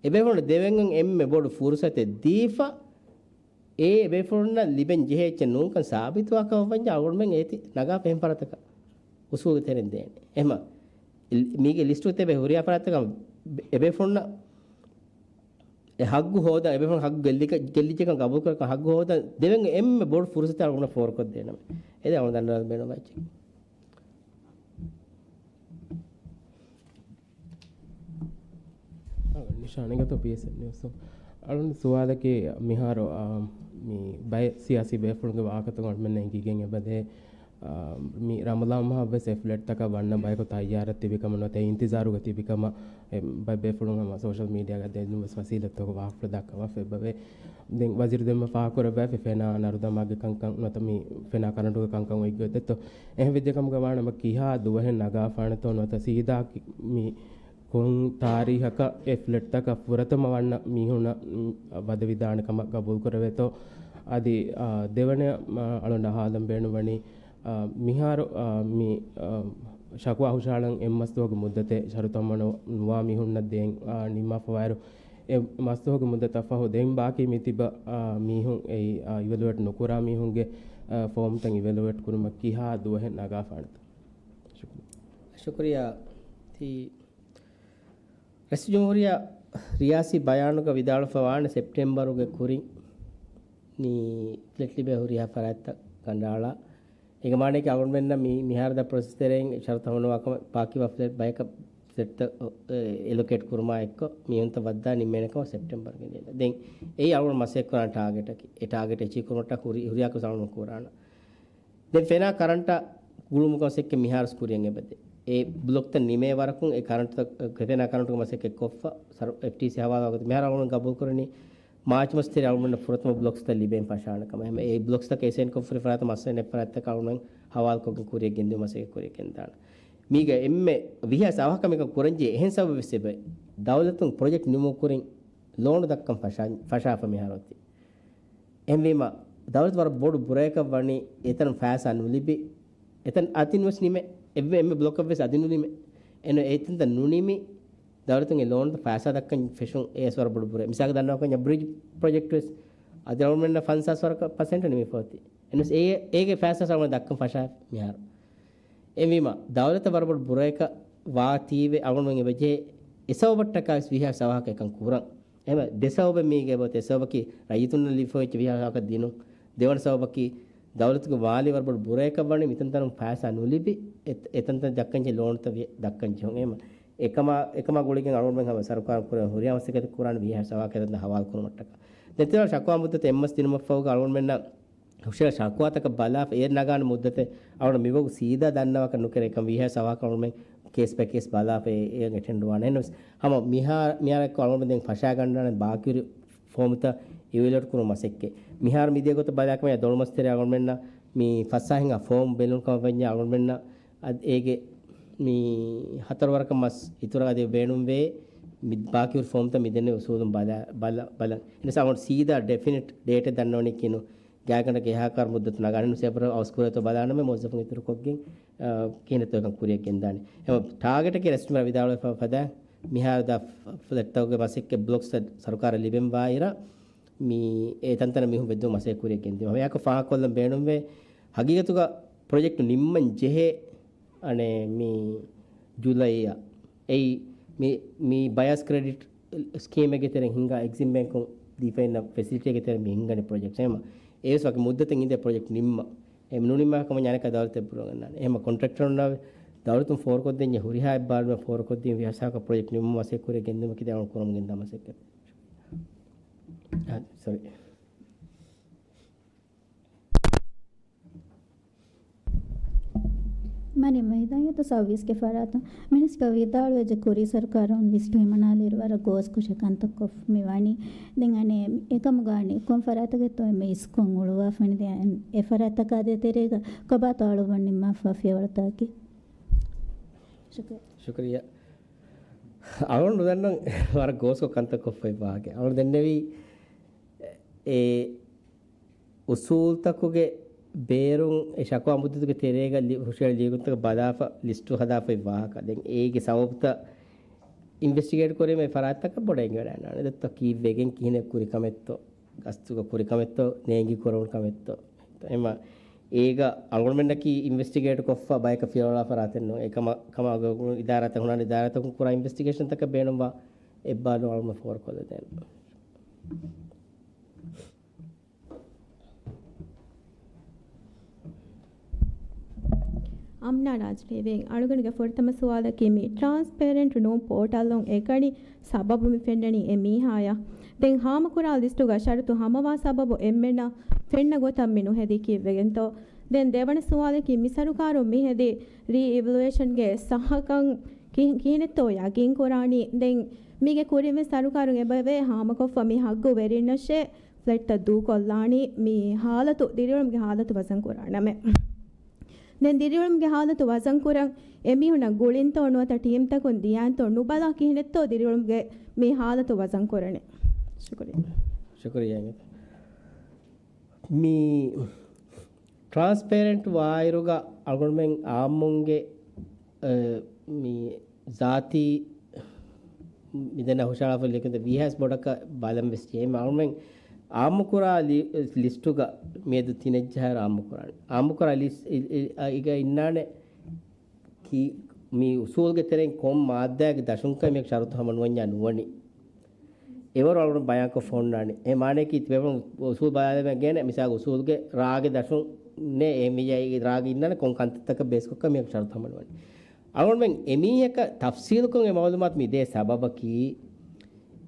އެބޭފުޅުން ދެވެން އެންމެ ބޮޑު ފުރުސަތެއް ދީފަ އެ ބޭފުޅުންނަށް ލިބެން ޖެހޭ އެއްޗެއް ނޫންކަން ސާބިތުވާކަމަށް ވަންޏާ އަޅުގަނޑުމެން އޭތި ނަގާފަ އެހެން ފަރާތަކަށް އުސޫލު ތެރެއިން ދޭނެ. އެހެމަ މީގެ ލިސްޓު ތެބެ ހުރިހާ ފަރާތަކަށް އެ ބޭފުޅުންނަށް އެ ހައްގު ހޯދާ، އެ ބޭފުޅުން ހައްގު ގެއްލިކަ-، ގެއްލިއްޖެކަން ގަބޫލުކުރަކަން ހައްގު ހޯދާ ދެވެން އެންމެ ބޮޑު ފުރުސަތެއް އަޅުގަނޑަށް ފޯރުކޮށްދޭނަމޭ. އެދެ އަޅުގަނޑު ދަންނަވަން ބޭނުންވާ އެއްޗެއް. ނިޝާން އެނގޭތޯ ޕީއެސްއެމް ނިއުސް. އަޅުގަނޑު ސުވާލަކީ މިހާރު، އާ، މި ބައެއް ސިޔާސީ ބޭފުޅުންގެ ވާހަކަތައް އަޅުމެންނަށް އެނގިގެން އެބަދޭ، އާ، މި ރަމަޟާން މަހަށް ވެސް އެ ފްލެޓްތަކަށް ވަންނަ ބަޔަކު ތައްޔާރަށް ތިބި ކަމަށް ނުވަތަ އިންތިޒާރުގަ ތިބި ކަމަށް އެ ބައެއް ބޭފުޅުން ހަމަ ސޯޝަލް މީޑިއާގަ ދެންނެވި ވެސް ވަސީލަތްތަކުގަ ވާހަކަފުޅު ދައްކަވާފަ އެބަވޭ. ދެން ވަޒީރު ދެންމެ ފާހަގަކުރައްވާފަ ފެނާ ނަރުދަމާގެ ކަންކަން ނުވަތަ މި ފެނާ ކަރަންޓުގެ ކަންކަން އޮތްގޮތްތޯ. އެހެން ވެއްޖެ ކަމުގަ ވާނަމަ ކިހާ ދުވަހެއް ނަގާފާނެތޯ ނުވަތަ ސީދާ ކި-، މި ކޮން ތާރީހަކަށް އެ ފްލެޓްތަކަށް ފުރަތަމަ ވަންނަ މީހުންނަށް، މް، ވަދެވިދާނެ ކަމަށް ގަބޫލުކުރެވޭތޯ؟ އަދި، އާ، ދެވަނަ، އާ، އަޅުގަނޑަށް ހާލަން ބޭނުންވަނީ، އާ، މިހާރު، އާ، މި، އާ، ޝަކުވާ ހުށަހަޅަން އެއްމަސް ދުވަހުގެ މުއްދަތެއް ޝަރުތު ހަމަ ނު-، ނުވާ މީހުންނަށް ދޭން، އާ، ނިންމާފަވާއިރު، އެ މަސްދުވަހުގެ މުއްދަތަށް ފަހު ދެން ބާކީ މި ތިބަ، އާ، މީހުން އެއީ، އާ، އިވެލުއޭޓް ނުކުރާ މީހުންގެ، އާ، ފޯމްތައް އިވެލުއޭޓް ކުރުމަށް ކިހާ ދުވަހެއް ނަގާފާނެތަ؟ ޝުކުރިއްޔާ. ޝުކުރިއްޔާ. ތީ ރައީސުލްޖުމްހޫރިއްޔާ ރިޔާސީ ބަޔާނުގަ ވިދާޅުވެފަ ވާނެ ސެޕްޓެމްބަރުގެ ކުރިން މި ފްލެޓް ލިބޭ ހުރިހާ ފަރާތްތައް ކަނޑައަޅާ. އޭގެ މާނައަކީ އަޅުގަނޑުމެންނަށް މި، މިހާރު ދާ ޕްރޮސެސް ތެރެއިން ޝަރުތު ހަމަނުވާ ކަމަށް ބާކީވާ ފްލެޓް ބަޔަކަށް ފްލެޓްތައް، އެ، އެލޮކޭޓް ކުރުމާ އެއްކޮށް މީހުންތައް ވައްދާ ނިންމޭނެ ކަމަށް ސެޕްޓެމްބަރުގެ ދޭން. ދެން އެއީ އަޅުގަނޑު މަސައްކަތް ކުރާނެ ޓާގެޓަކީ. އެ ޓާގެޓް އެޗީވް ކުރުމަށްޓަކާ ހުރި، ހުރިހާ ކަމެއް އަޅުގަނޑު ކުރާނަން. ދެން ފެނާ ކަރަންޓަށް ގުޅުމުގެ މަސައްކަތް މިހާރު ކުރިޔަށް އެބަދޭ. އެ ބްލޮކްތައް ނިމޭ ވަރަކުން އެ ކަރަންޓުތައް، ފެނާ ކަރަންޓުގެ މަސައްކަތް ކޮށްފަ، ސަރު-، އެފްޓީސީ ހަވާލުވާގޮތަށް މިހާރު އަޅުގަނޑު ގަބޫލުކުރަނީ މާޗް މަސް ތެރޭ އަޅުގަނޑު ފުރަތަމަ ބްލޮކްސްތައް ލިބޭން ފަށާނެ ކަމަށް. އެހެން އެ ބްލޮކްސްތަކަށް އެސައިން ކޮށްފަ ހުރި ފަރާތަށް މަސް އެއް ފަރާތްތަކަށް އަޅުގަނޑު ހަވާލުކޮށްގެން ކުރިޔަށް ގެންދިއުމަށް މަސައްކަތް ކުރިޔަށް ގެންދާނެ. މީގަ އެންމެ ވީހާވެސް އަވަހަކަށް މިކަން ކުރަންޖެހޭ އެހެން ސަބަބެއް ވެސް އެބަ. ދައުލަތުން ޕްރޮޖެކްޓް ނިމުމުގެ ކުރިން ލޯނު ދައްކަން ފަށާ-، ފަށާފަ މިހާރު އޮތީ. އެހެންވީމަ، ދައުލަތު ވަރަށް ބޮޑު ބުރަޔަކަށް ވަނީ އެތަނުން ފައިސާ ނުލިބި، އެތަން އަތިން ވެސް ނިމެ، އެއްވެ-، އެންމެ ބްލޮކަށް ވެސް އަދި ނުނިމެ. އެން އެތަންތައް ނުނިމި، ދައުލަތުން އެ ލޯނުތައް ފައިސާ ދައްކަން ފެށުން އެ ވަރަށް ބޮޑު ބުރަ. މިސާލަކަށް ދަންނަވާކަންޏާ ބްރިޖް ޕްރޮޖެކްޓް ވެސް އަދި އަޅުގަނޑުމެންނަށް ފަންސާސް ވަރަކަށް ޕަސެންޓް ނިމިފަ އޮތީ. އެން ވެސް އޭ-، އޭގެ ފައިސާ އަޅުގަނޑު ދައްކަން ފަށާ މިހާރު. އެހެންވީމަ، ދައުލަތަށް ވަރަށް ބޮޑު ބުރަޔަކަށް ވާތީވެ އަޅުގަނޑުމެން އެބަޖެހޭ އެ ސަބަބަށްޓަކާ ވެސް ވީހާވެސް އަވަހަކަށް އެކަން ކުރަން. އެހެންވެ، ދެ ސަބަބެއް މީގެ އެބަ އޮތީ. އެއް ސަބަބަކީ ރައްޔިތުންނަށް ލިބިފަ އޮތް ވީހާވެސް އަވަހަކަށް ދިނުން. ދެވަނަ ސަބަބަކީ ދައުލަތުގެ މާލީ ވަރަށް ބޮޑު ބުރަޔަކަށް ވަނީ މިތަންތަނުން ފައިސާ ނުލިބި، އެ-، އެތަންތަން ދައްކަންޖެހޭ ލޯނުތައް ވި-، ދައްކަންޖެހުން. އެހެންވެ، އެކަމާ، އެކަމާ ގުޅިގެން އަޅުގަނޑުމެން ހަމަ ސަރުކާރުން ކުރަން ހުރިހާ މަސައްކަތެއް ކުރާނެ ވީހާވެސް އަވަހަކަށް އެތަންތަން ހަވާލު ކުރުމަށްޓަކާ. ދެން ތިޔަ ޝަކުވާ މުއްދަތު އެއްމަސް ދިނުމަށްފަހުގަ އަޅުގަނޑުމެންނަށް ހުށަހެޅޭ ޝަކުވާތަކަށް ބަލާފަ، އޭރު ނަގާނެ މުއްދަތެއް އަޅުގަނޑު މިވަގު ސީދާ ދަންނަވާކަށް ނުކެރޭ ކަމަށް ވީހާވެސް އަވަހަކަށް އަޅުގަނޑުމެން ކޭސް ބައި ކޭސް ބަލާފަ އެ، އެ އެޓެންޑް ވާނެ. އެހެންވެސް ހަމަ މިހާ-، މިހާރަކު އަޅުގަނޑުމެން ދެން ފަށާގަންނާނެ ބާކީ ހުރި ފޯމުތައް އިވެލުއޭޓް ކުރުމުގެ މަސައްކަތް. މިހާރު މިދިޔަ ގޮތަށް ބަލާކަމަށް ދޮޅުމަސް ތެރޭ އަޅުގަނޑުމެންނަށް މި ފަސް ހާހެއްހާ ފޯމް ބެލުން ކަމަށް ވަންޏާ އަޅުގަނޑުމެންނަށް އަދި އޭގެ މި ހަތަރު ވަރަކަށް މަސް އިތުރަށް އަދި ބޭނުންވޭ މި ބާކީ ހުރި ފޯމްތައް މި ދެންނެވި އުސޫލުން ބަލަ-، ބަލަ-، ބަލަން. އެންވެސް އަޅުގަނޑު ސީދާ ޑެފިނިޓް ޑޭޓެއް ދަންނަވަނީކީ ނޫން. ގާތްގަނޑަކަށް އެހާ ކަހަލަ މުއްދަތު ނަގާނެ ނުވަސް އޭޕްރީލް އަވަސް ކުރޭތޯ ބަލާނަމޭ މުވައްޒަފުން އިތުރުކޮށްގެން، އާ، ކިހިނެއްތޯ އެކަން ކުރިޔަށް ގެންދާނެ. އެހެންވެ ޓާގެޓަކީ ރަސްމީ ވިދާޅުވެފަ ފަދަ މިހާރު ދާ ފް-، ފްލެޓްތަކުގެ މަސައްކަތް ބްލޮކްސް ސަރުކާރަށް ލިބެން ވާއިރަށް މި އެ ތަންތަނަށް މީހުން ވެއްދުމުގެ މަސައްކަތް ކުރިޔަށް ގެންދިއުމަށް. ހަމަ އެއާއެކު ފާހަގަކޮށްލަން ބޭނުންވޭ ހަގީގަތުގަ ޕްރޮޖެކްޓް ނިންމަން ޖެހޭ އަނެއް މި ޖުލައިއަށް. އެއީ މި، މި ބަޔާސް ކްރެޑިޓް ސްކީމެއްގެ ތެރެއިން ހިންގާ އެގްޒިމް ބޭންކުން ދީފައިންނަ ފެސިލިޓީގެ ތެރެއިން މި ހިންގަނީ ޕްރޮޖެކްޓް. އެހެންވީމަ އެވެސް ވަކި މުއްދަތެއް އިނދެ ޕްރޮޖެކްޓް ނިންމަ. އެ ނުނިންމާ ކަމަށް އަނެއްކާ ދައުލަތެއް ބުރަން ގަންނާނެ. އެހެންވީމަ ކޮންޓްރެކްޓަރުންނާ ދައުލަތުން ފޯރުކޮށްދިންޏާ ހުރިހާ އެއްބާރުލުމެއް ފޯރުކޮށްދިން ވީހާވެސް އަވަހަކަށް ޕްރޮޖެކްޓް ނިންމުމަށް މަސައްކަތް ކުރިޔަށް ގެންދިއުމަށް ކިދި އަޅުގަނޑު ކުރަމުން ގެންދާ މަސައްކަތް. އާ، ސޮރީ. މަނި މައިދާން އެތައް ސައުވީސްގެ ފަރާތުން މިނިސްޓަރ ވިދާޅުވެއްޖެ ކުރީ ސަރުކާރުން ލިސްޓު ހިމަނާލިއިރު ވަރަށް ގޯސްކުށެއް ކަންތައް ކޮށްފަ މި ވަނީ. ދެން އަނެއް އެކަމުގަ އަނެއް ކޮން ފަރާތަކެއްތޯ އެންމެ އިސްކޮށް އުޅުވާފަ ވަނީ؟ ދެން އެ ފަރާތްތަކާ ދޭތެރޭގަ ކޮބާތޯ އަޅުގަނޑު ނިންމާފަ ފިޔަވަޅުތަކަކީ؟ ޝުކުރިއްޔާ. ޝުކުރިއްޔާ. އަޅުގަނޑު ދަންނަން ވަރަށް ގޯސްކޮށް ކަންތައް ކޮށްފައި ވާހަކަ. އަޅުގަނޑު ދެންނެވީ އެ އުސޫލްތަކުގެ ބޭރުން އެ ޝަކުވާ މުއްދަތުގެ ތެރޭގަ ލި-، ހުށަހެޅި ލިޔުންތަކަށް ބަލާފަ ލިސްޓު ހަދާފައި ވާހަކަ. ދެން އޭގެ ސަބަބުތައް އިންވެސްޓިގޭޓް ކުރީމަ އެ ފަރާތްތަކަށް ބޮޑަށް އެނގިވަޑައިގަންނާނެ. ދެއްތޯ ކީއްވެގެން ކިހިނެއް ކުރި ކަމެއްތޯ. ގަސްތުގަ ކުރި ކަމެއްތޯ، ނޭނގި ކުރެވުނު ކަމެއްތޯ. އެމަ އޭގަ އަޅުގަނޑުމެންނަކީ އިންވެސްޓިގޭޓް ކޮށްފަ ބަޔަކަށް ފިލަވާ ފަރާތެއް ނޫން. އެކަމަ، ކަމާ އިދާރާތައް ހުންނާނެ، އިދާރާތަކުން ކުރާ އިންވެސްޓިގޭޝަންތަކަށް ބޭނުންވާ އެއްބާރު އަޅުގަނޑު ފޯރުކޮށްލަދޭން. އަމްނާ ރާޖް ޓީވީ، އަޅުގަނޑުގެ ފުރަތަމަ ސުވާލަކީ، މި ޓްރާންސްޕޭރެންޓް ނޫން ޕޯޓަލުން އެކަނި ސަބަބު މި ފެންނަނީ އެ މީހާޔަށް. ދެން ހާމަކުރާ ލިސްޓުގަ ޝަރުތު ހަމަވާ ސަބަބު އެންމެންނަށް ފެންނަ ގޮތަށް މި ނުހެދީ ކީއްވެގެންތޯ؟ ދެން ދެވަނަ ސުވާލަކީ، މި ސަރުކާރުން މި ހެދީ ރީ އިވެލުއޭޝަންގެ ސައްހަކަން ކި-، ކިހިނެއްތޯ ޔަގީން ކުރާނީ؟ ދެން މީގެ ކުރިންވެސް ސަރުކާރުން އެބައެވޭ ހާމަކޮށްފަ މި ހައްގު ވެރިންނަށޭ ފްލެޓްތައް ދޫކޮށްލާނީ، މި ހާލަތު، ދިރިއުޅުމުގެ ހާލަތު ވަޒަން ކުރާނަމޭ. ދެން ދިރިއުޅުމުގެ ހާލަތު ވަޒަން ކުރަން އެމީހުންނަށް ގުޅިންތޯ ނުވަތަ ޓީމްތަކުން ދިޔާންތޯ ނުބަލާ ކިހިނެއްތޯ ދިރިއުޅުމުގެ މި ހާލަތު ވަޒަން ކުރަނީ؟ ޝުކުރިއްޔާ. ޝުކުރިއްޔާ. މި ޓްރާންސްޕޭރެންޓް ވާއިރުގަ އަޅުގަނޑުމެން އާއްމުންގެ، އަ، މި ޒާތީ މިދެންނަށް ހުށަހަޅާފަ ލިޔެކިންތަ ވީހާވެސް ބޮޑަކަށް ބަލަން ވެސް ޖެހޭ. އަޅުމެން އާއްމުކުރާ ލި-، ލިސްޓުގަ މިއަދު ތިނެއްޖަހާއިރު އާއްމުކުރާނެ. އާއްމުކުރާ ލިސް-، އި-، އި-، އަ، އިގަ އިންނާނެ ކީ، މި އުސޫލުގެ ތެރެއިން ކޮން މާއްދާއެއްގެ ދަށުންކަން މި ޝަރުތު ހަމަ ނުވަންޏާ ނުވަނީ. އެވަރު އަޅުގަނޑު ބަޔާންކޮށް ފޮންނާނެ. އެ މާނަޔަކީ ތިބޭފުޅުން އުސޫލު ބަލާލެވެން ގޭނެ، މިސާލު އުސޫލުގެ ރާގެ ދަށުން ނޭ، އެ މި އެ ރާގެ އިންނާނެ ކޮން ކަންތައްތަކަށް ބޭސްކޮށްކަން މި ޝަރުތު ހަމަ ނުވަނީ. އަޅުގަނޑުމެން އެމީހަކަށް ތަފްސީލުކޮށް އެ މައުލޫމާތު މި ދޭ ސަބަބަކީ،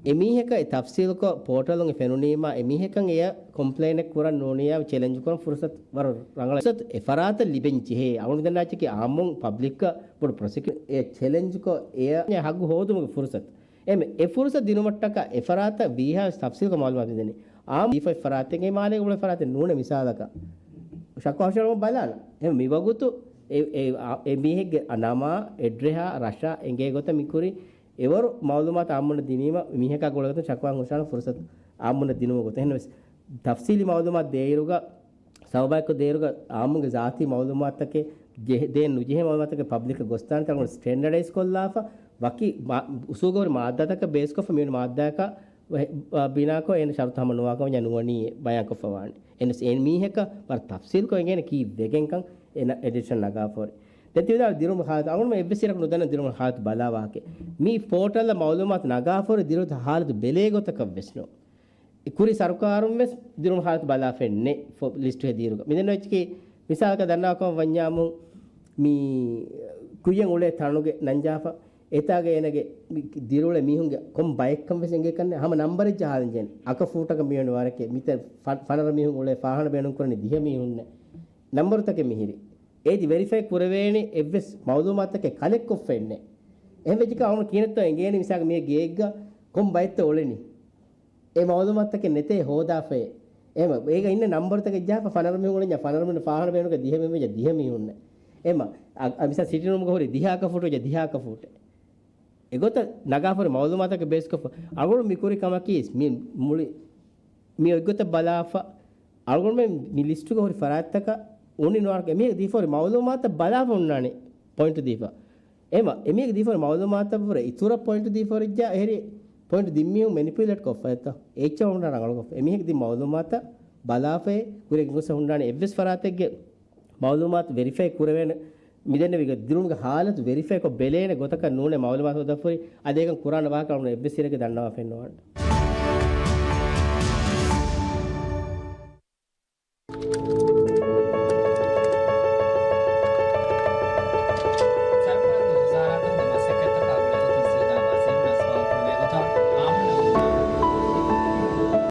އެމީހަކަށް އެ ތަފްސީލުކޮށް ޕޯޓަލުން އެ ފެނުނީމާ، އެމީހަކަށް އެޔަށް ކޮމްޕްލެއިނެއް ކުރަން ނޫނިއްޔާ ޗެލެންޖް ކުރަން ފުރުސަތު ވަރަށް ރަނގަޅަށް. ފުރުސަތު އެ ފަރާތަށް ލިބެން ޖެހޭ. އަޅުގަނޑު ދަންނާ އެއްޗަކީ އާއްމުން ޕަބްލިކަށް ބޮޑު ޕްރޮސިކިއު-، އެ ޗެލެންޖްކޮށް އެޔަށް ހައްގު ހޯދުމުގެ ފުރުސަތު. އެމެ، އެ ފުރުސަތު ދިނުމަށްޓަކާ އެ ފަރާތަށް ވީހާވެސް ތަފްސީލްކޮށް މައުލޫމާތު ދެނީ. އާއްމު ދީފައި ފަރާތެއް އެ މާލޭގަ އުޅޭ ފަރާތެއް ނޫނޭ މިސާލަކަށް. ޝަކުވާ ހުށަހަޅަމުން ބަލާނަ. އެމެ މިވަގުތު އެ، އެ، އާ، އެ މީހެއްގެ ނަމާ، އެޑްރެހާ، ރަށާ އެނގޭ ގޮތަށް މިކުރި އެވަރު މައުލޫމާތު އާއްމުންނަށް ދިނީމަ، މީހަކާ ގުޅޭގޮތުން ޝަކުވާ ހުށަހަޅަން ފުރުސަތު އާއްމުންނަށް ދިނުމުގެ ގޮތަށް. އެހެންނަމަވެސް، ތަފްސީލީ މައުލޫމާތު ދޭއިރުގަ، ސަބަބާއެކު ދޭއިރުގަ، އާއްމުންގެ ޒާތީ މައުލޫމާތުތަކެއް، ޖެހެ-، ދޭން ނުޖެހޭ މައުލޫމާތުތަކެއް ޕަބްލިކަށް ގޮސްދާނެ ތަން ސްޓޭންޑަޑައިޒް ކޮށްލާފަ، ވަކި މާ-، އުސޫލުގަ ހުރި މާއްދާތަކަށް ބޭސްކޮށްފަ މިވެނި މާއްދާއަކަށް ވެ-، އާ، ބިނާކޮށް އޭނަ ޝަރުތު ހަމަ ނުވާކަމަށް ނުވަނީ ބަޔާންކޮށްފަވާނެ. އެން އެސް އެން މީހަކަށް ވަރަށް ތަފްސީލްކޮށް އެނގޭނެ ކީއްވެގެންކަން އެ ނަ-، އެ ޑިސިޝަން ނަގާފަ ހުރި. ދެން ތި ވިދާޅު ދިރުމު ހާލަތު، އަޅުގަނޑުމެން އެއްވެސް އިރަކު ނުދަންނަ ދިރުމު ހާލަތު ބަލާ ވާހަކަ. މި ޕޯޓަލްއަށް މައުލޫމާތު ނަގާފަ ހުރި ދިރުމު ހާލަތު ބެލޭ ގޮތަކަށް ވެސް ނޫން. ކުރި ސަރުކާރުން ވެސް ދިރުމު ހާލަތު ބަލާފައެއް ނެތް ފޮ-، ލިސްޓު ހެދިއިރުގަ. މިދެންނެވި އެއްޗަކީ މިސާލަކަށް ދަންނަވާކަމަށް ވަންޏާމު މި ކުއްޔަށް އުޅޭ ތަނުގެ ނަންޖާފަ އެތާގަ އޭނަގެ މި ދިރިއުޅޭ މީހުންގެ ކޮން ބައެއްކަން ވެސް އެނގޭކަށް ނެތް. ހަމަ ނަންބަރެއް ޖަހާލަން ޖެހޭނެ. އަކަ ފޫޓަކަށް މިވެނި ވަރަކެއް. މިތަން ފަ-، ފަނަރަ މީހުން އުޅޭ ފާހަނަ ބޭނުން ކުރަނީ ދިހަ މީހުންނެއް. ނަންބަރުތަކެއް މިހިރި. އޭތި ވެރިފައި ކުރެވޭނެ އެއްވެސް މައުލޫމާތުތަކެއް ކަލެކްޓް ކޮށްފައެއް ނެތް. އެހެން ވެއްޖެކަ އަޅުގަނޑު ކިހިނެއްތޯ އެނގޭނެ މިސާލަކަށް މިއަށް ގެއެއްގަ ކޮން ބައެއްތޯ އުޅެނީ. އެ މައުލޫމާތުތަކެއް ނެތޭ ހޯދާފައޭ. އެހެން އޭގަ އިންނަ ނަންބަރުތަކެއް ޖަހާފަ ފަނަރަ މީހުން އުޅެންޏާ ފަނަރަ މީހުން ފާހަނަ ބޭނުންކަން ދިހަ މީހުން ވެއްޖެ ދިހަ މީހުންނެއް. އެމަ، އަ، އަ، މިސާ ސިޓިން ރޫމްގަ ހުރި ދިހަ އަކަ ފޫޓު ވެއްޖެ ދިހަ އަކަ ފޫޓެއް. އެގޮތަށް ނަގާފަ ހުރި މައުލޫމާތަކަށް ބޭސްކޮށްފަ އަޅުގަނޑު މި ކުރި ކަމަކީ މި މުޅި މި އޮތްގޮތަށް ބަލާފަ އަޅުގަނޑުމެން މި ލިސްޓުގަ ހުރި ފަރާތްތަކަށް އުނި ނުވާރަކަށް އެމީހަކަށް ދީފަ ހުރި މައުލޫމާތަށް ބަލާފަ ހުންނާނެ ޕޮއިންޓު ދީފަ. އެމަ، އެމީހަކަށް ދީފަ ހުރި މައުލޫމާތަށް ވުރެ އިތުރަށް ޕޮއިންޓު ދީފަ ހުރިއްޖާ އެހެރީ ޕޮއިންޓު ދިން މީހުން މެނިޕިއުލޭޓް ކޮށްފަ އެތަ؟ އެއްޗަށް ހުންނަ ރަނގަޅުކޮށްފަ. އެމީހަކަށް ދިން މައުލޫމާތަށް ބަލާފައި ކުރިއަށް ގޮސް ހުންނާނެ އެއްވެސް ފަރާތެއްގެ މައުލޫމާތު ވެރިފައި ކުރެވޭނެ މިދެންނެވި ދިރުމުގެ ހާލަތު ވެރިފައިކޮށް ބެލޭނެ ގޮތަކަށް ނޫނޭ މައުލޫމާތު ހޯދަފަ ހުރި. އަދި އެކަން ކުރާނެ ވާހަކަ އަޅުގަނޑު އެއްވެސް އިރެއްގެ ދަންނަވާފައެއް ނުވާނެ.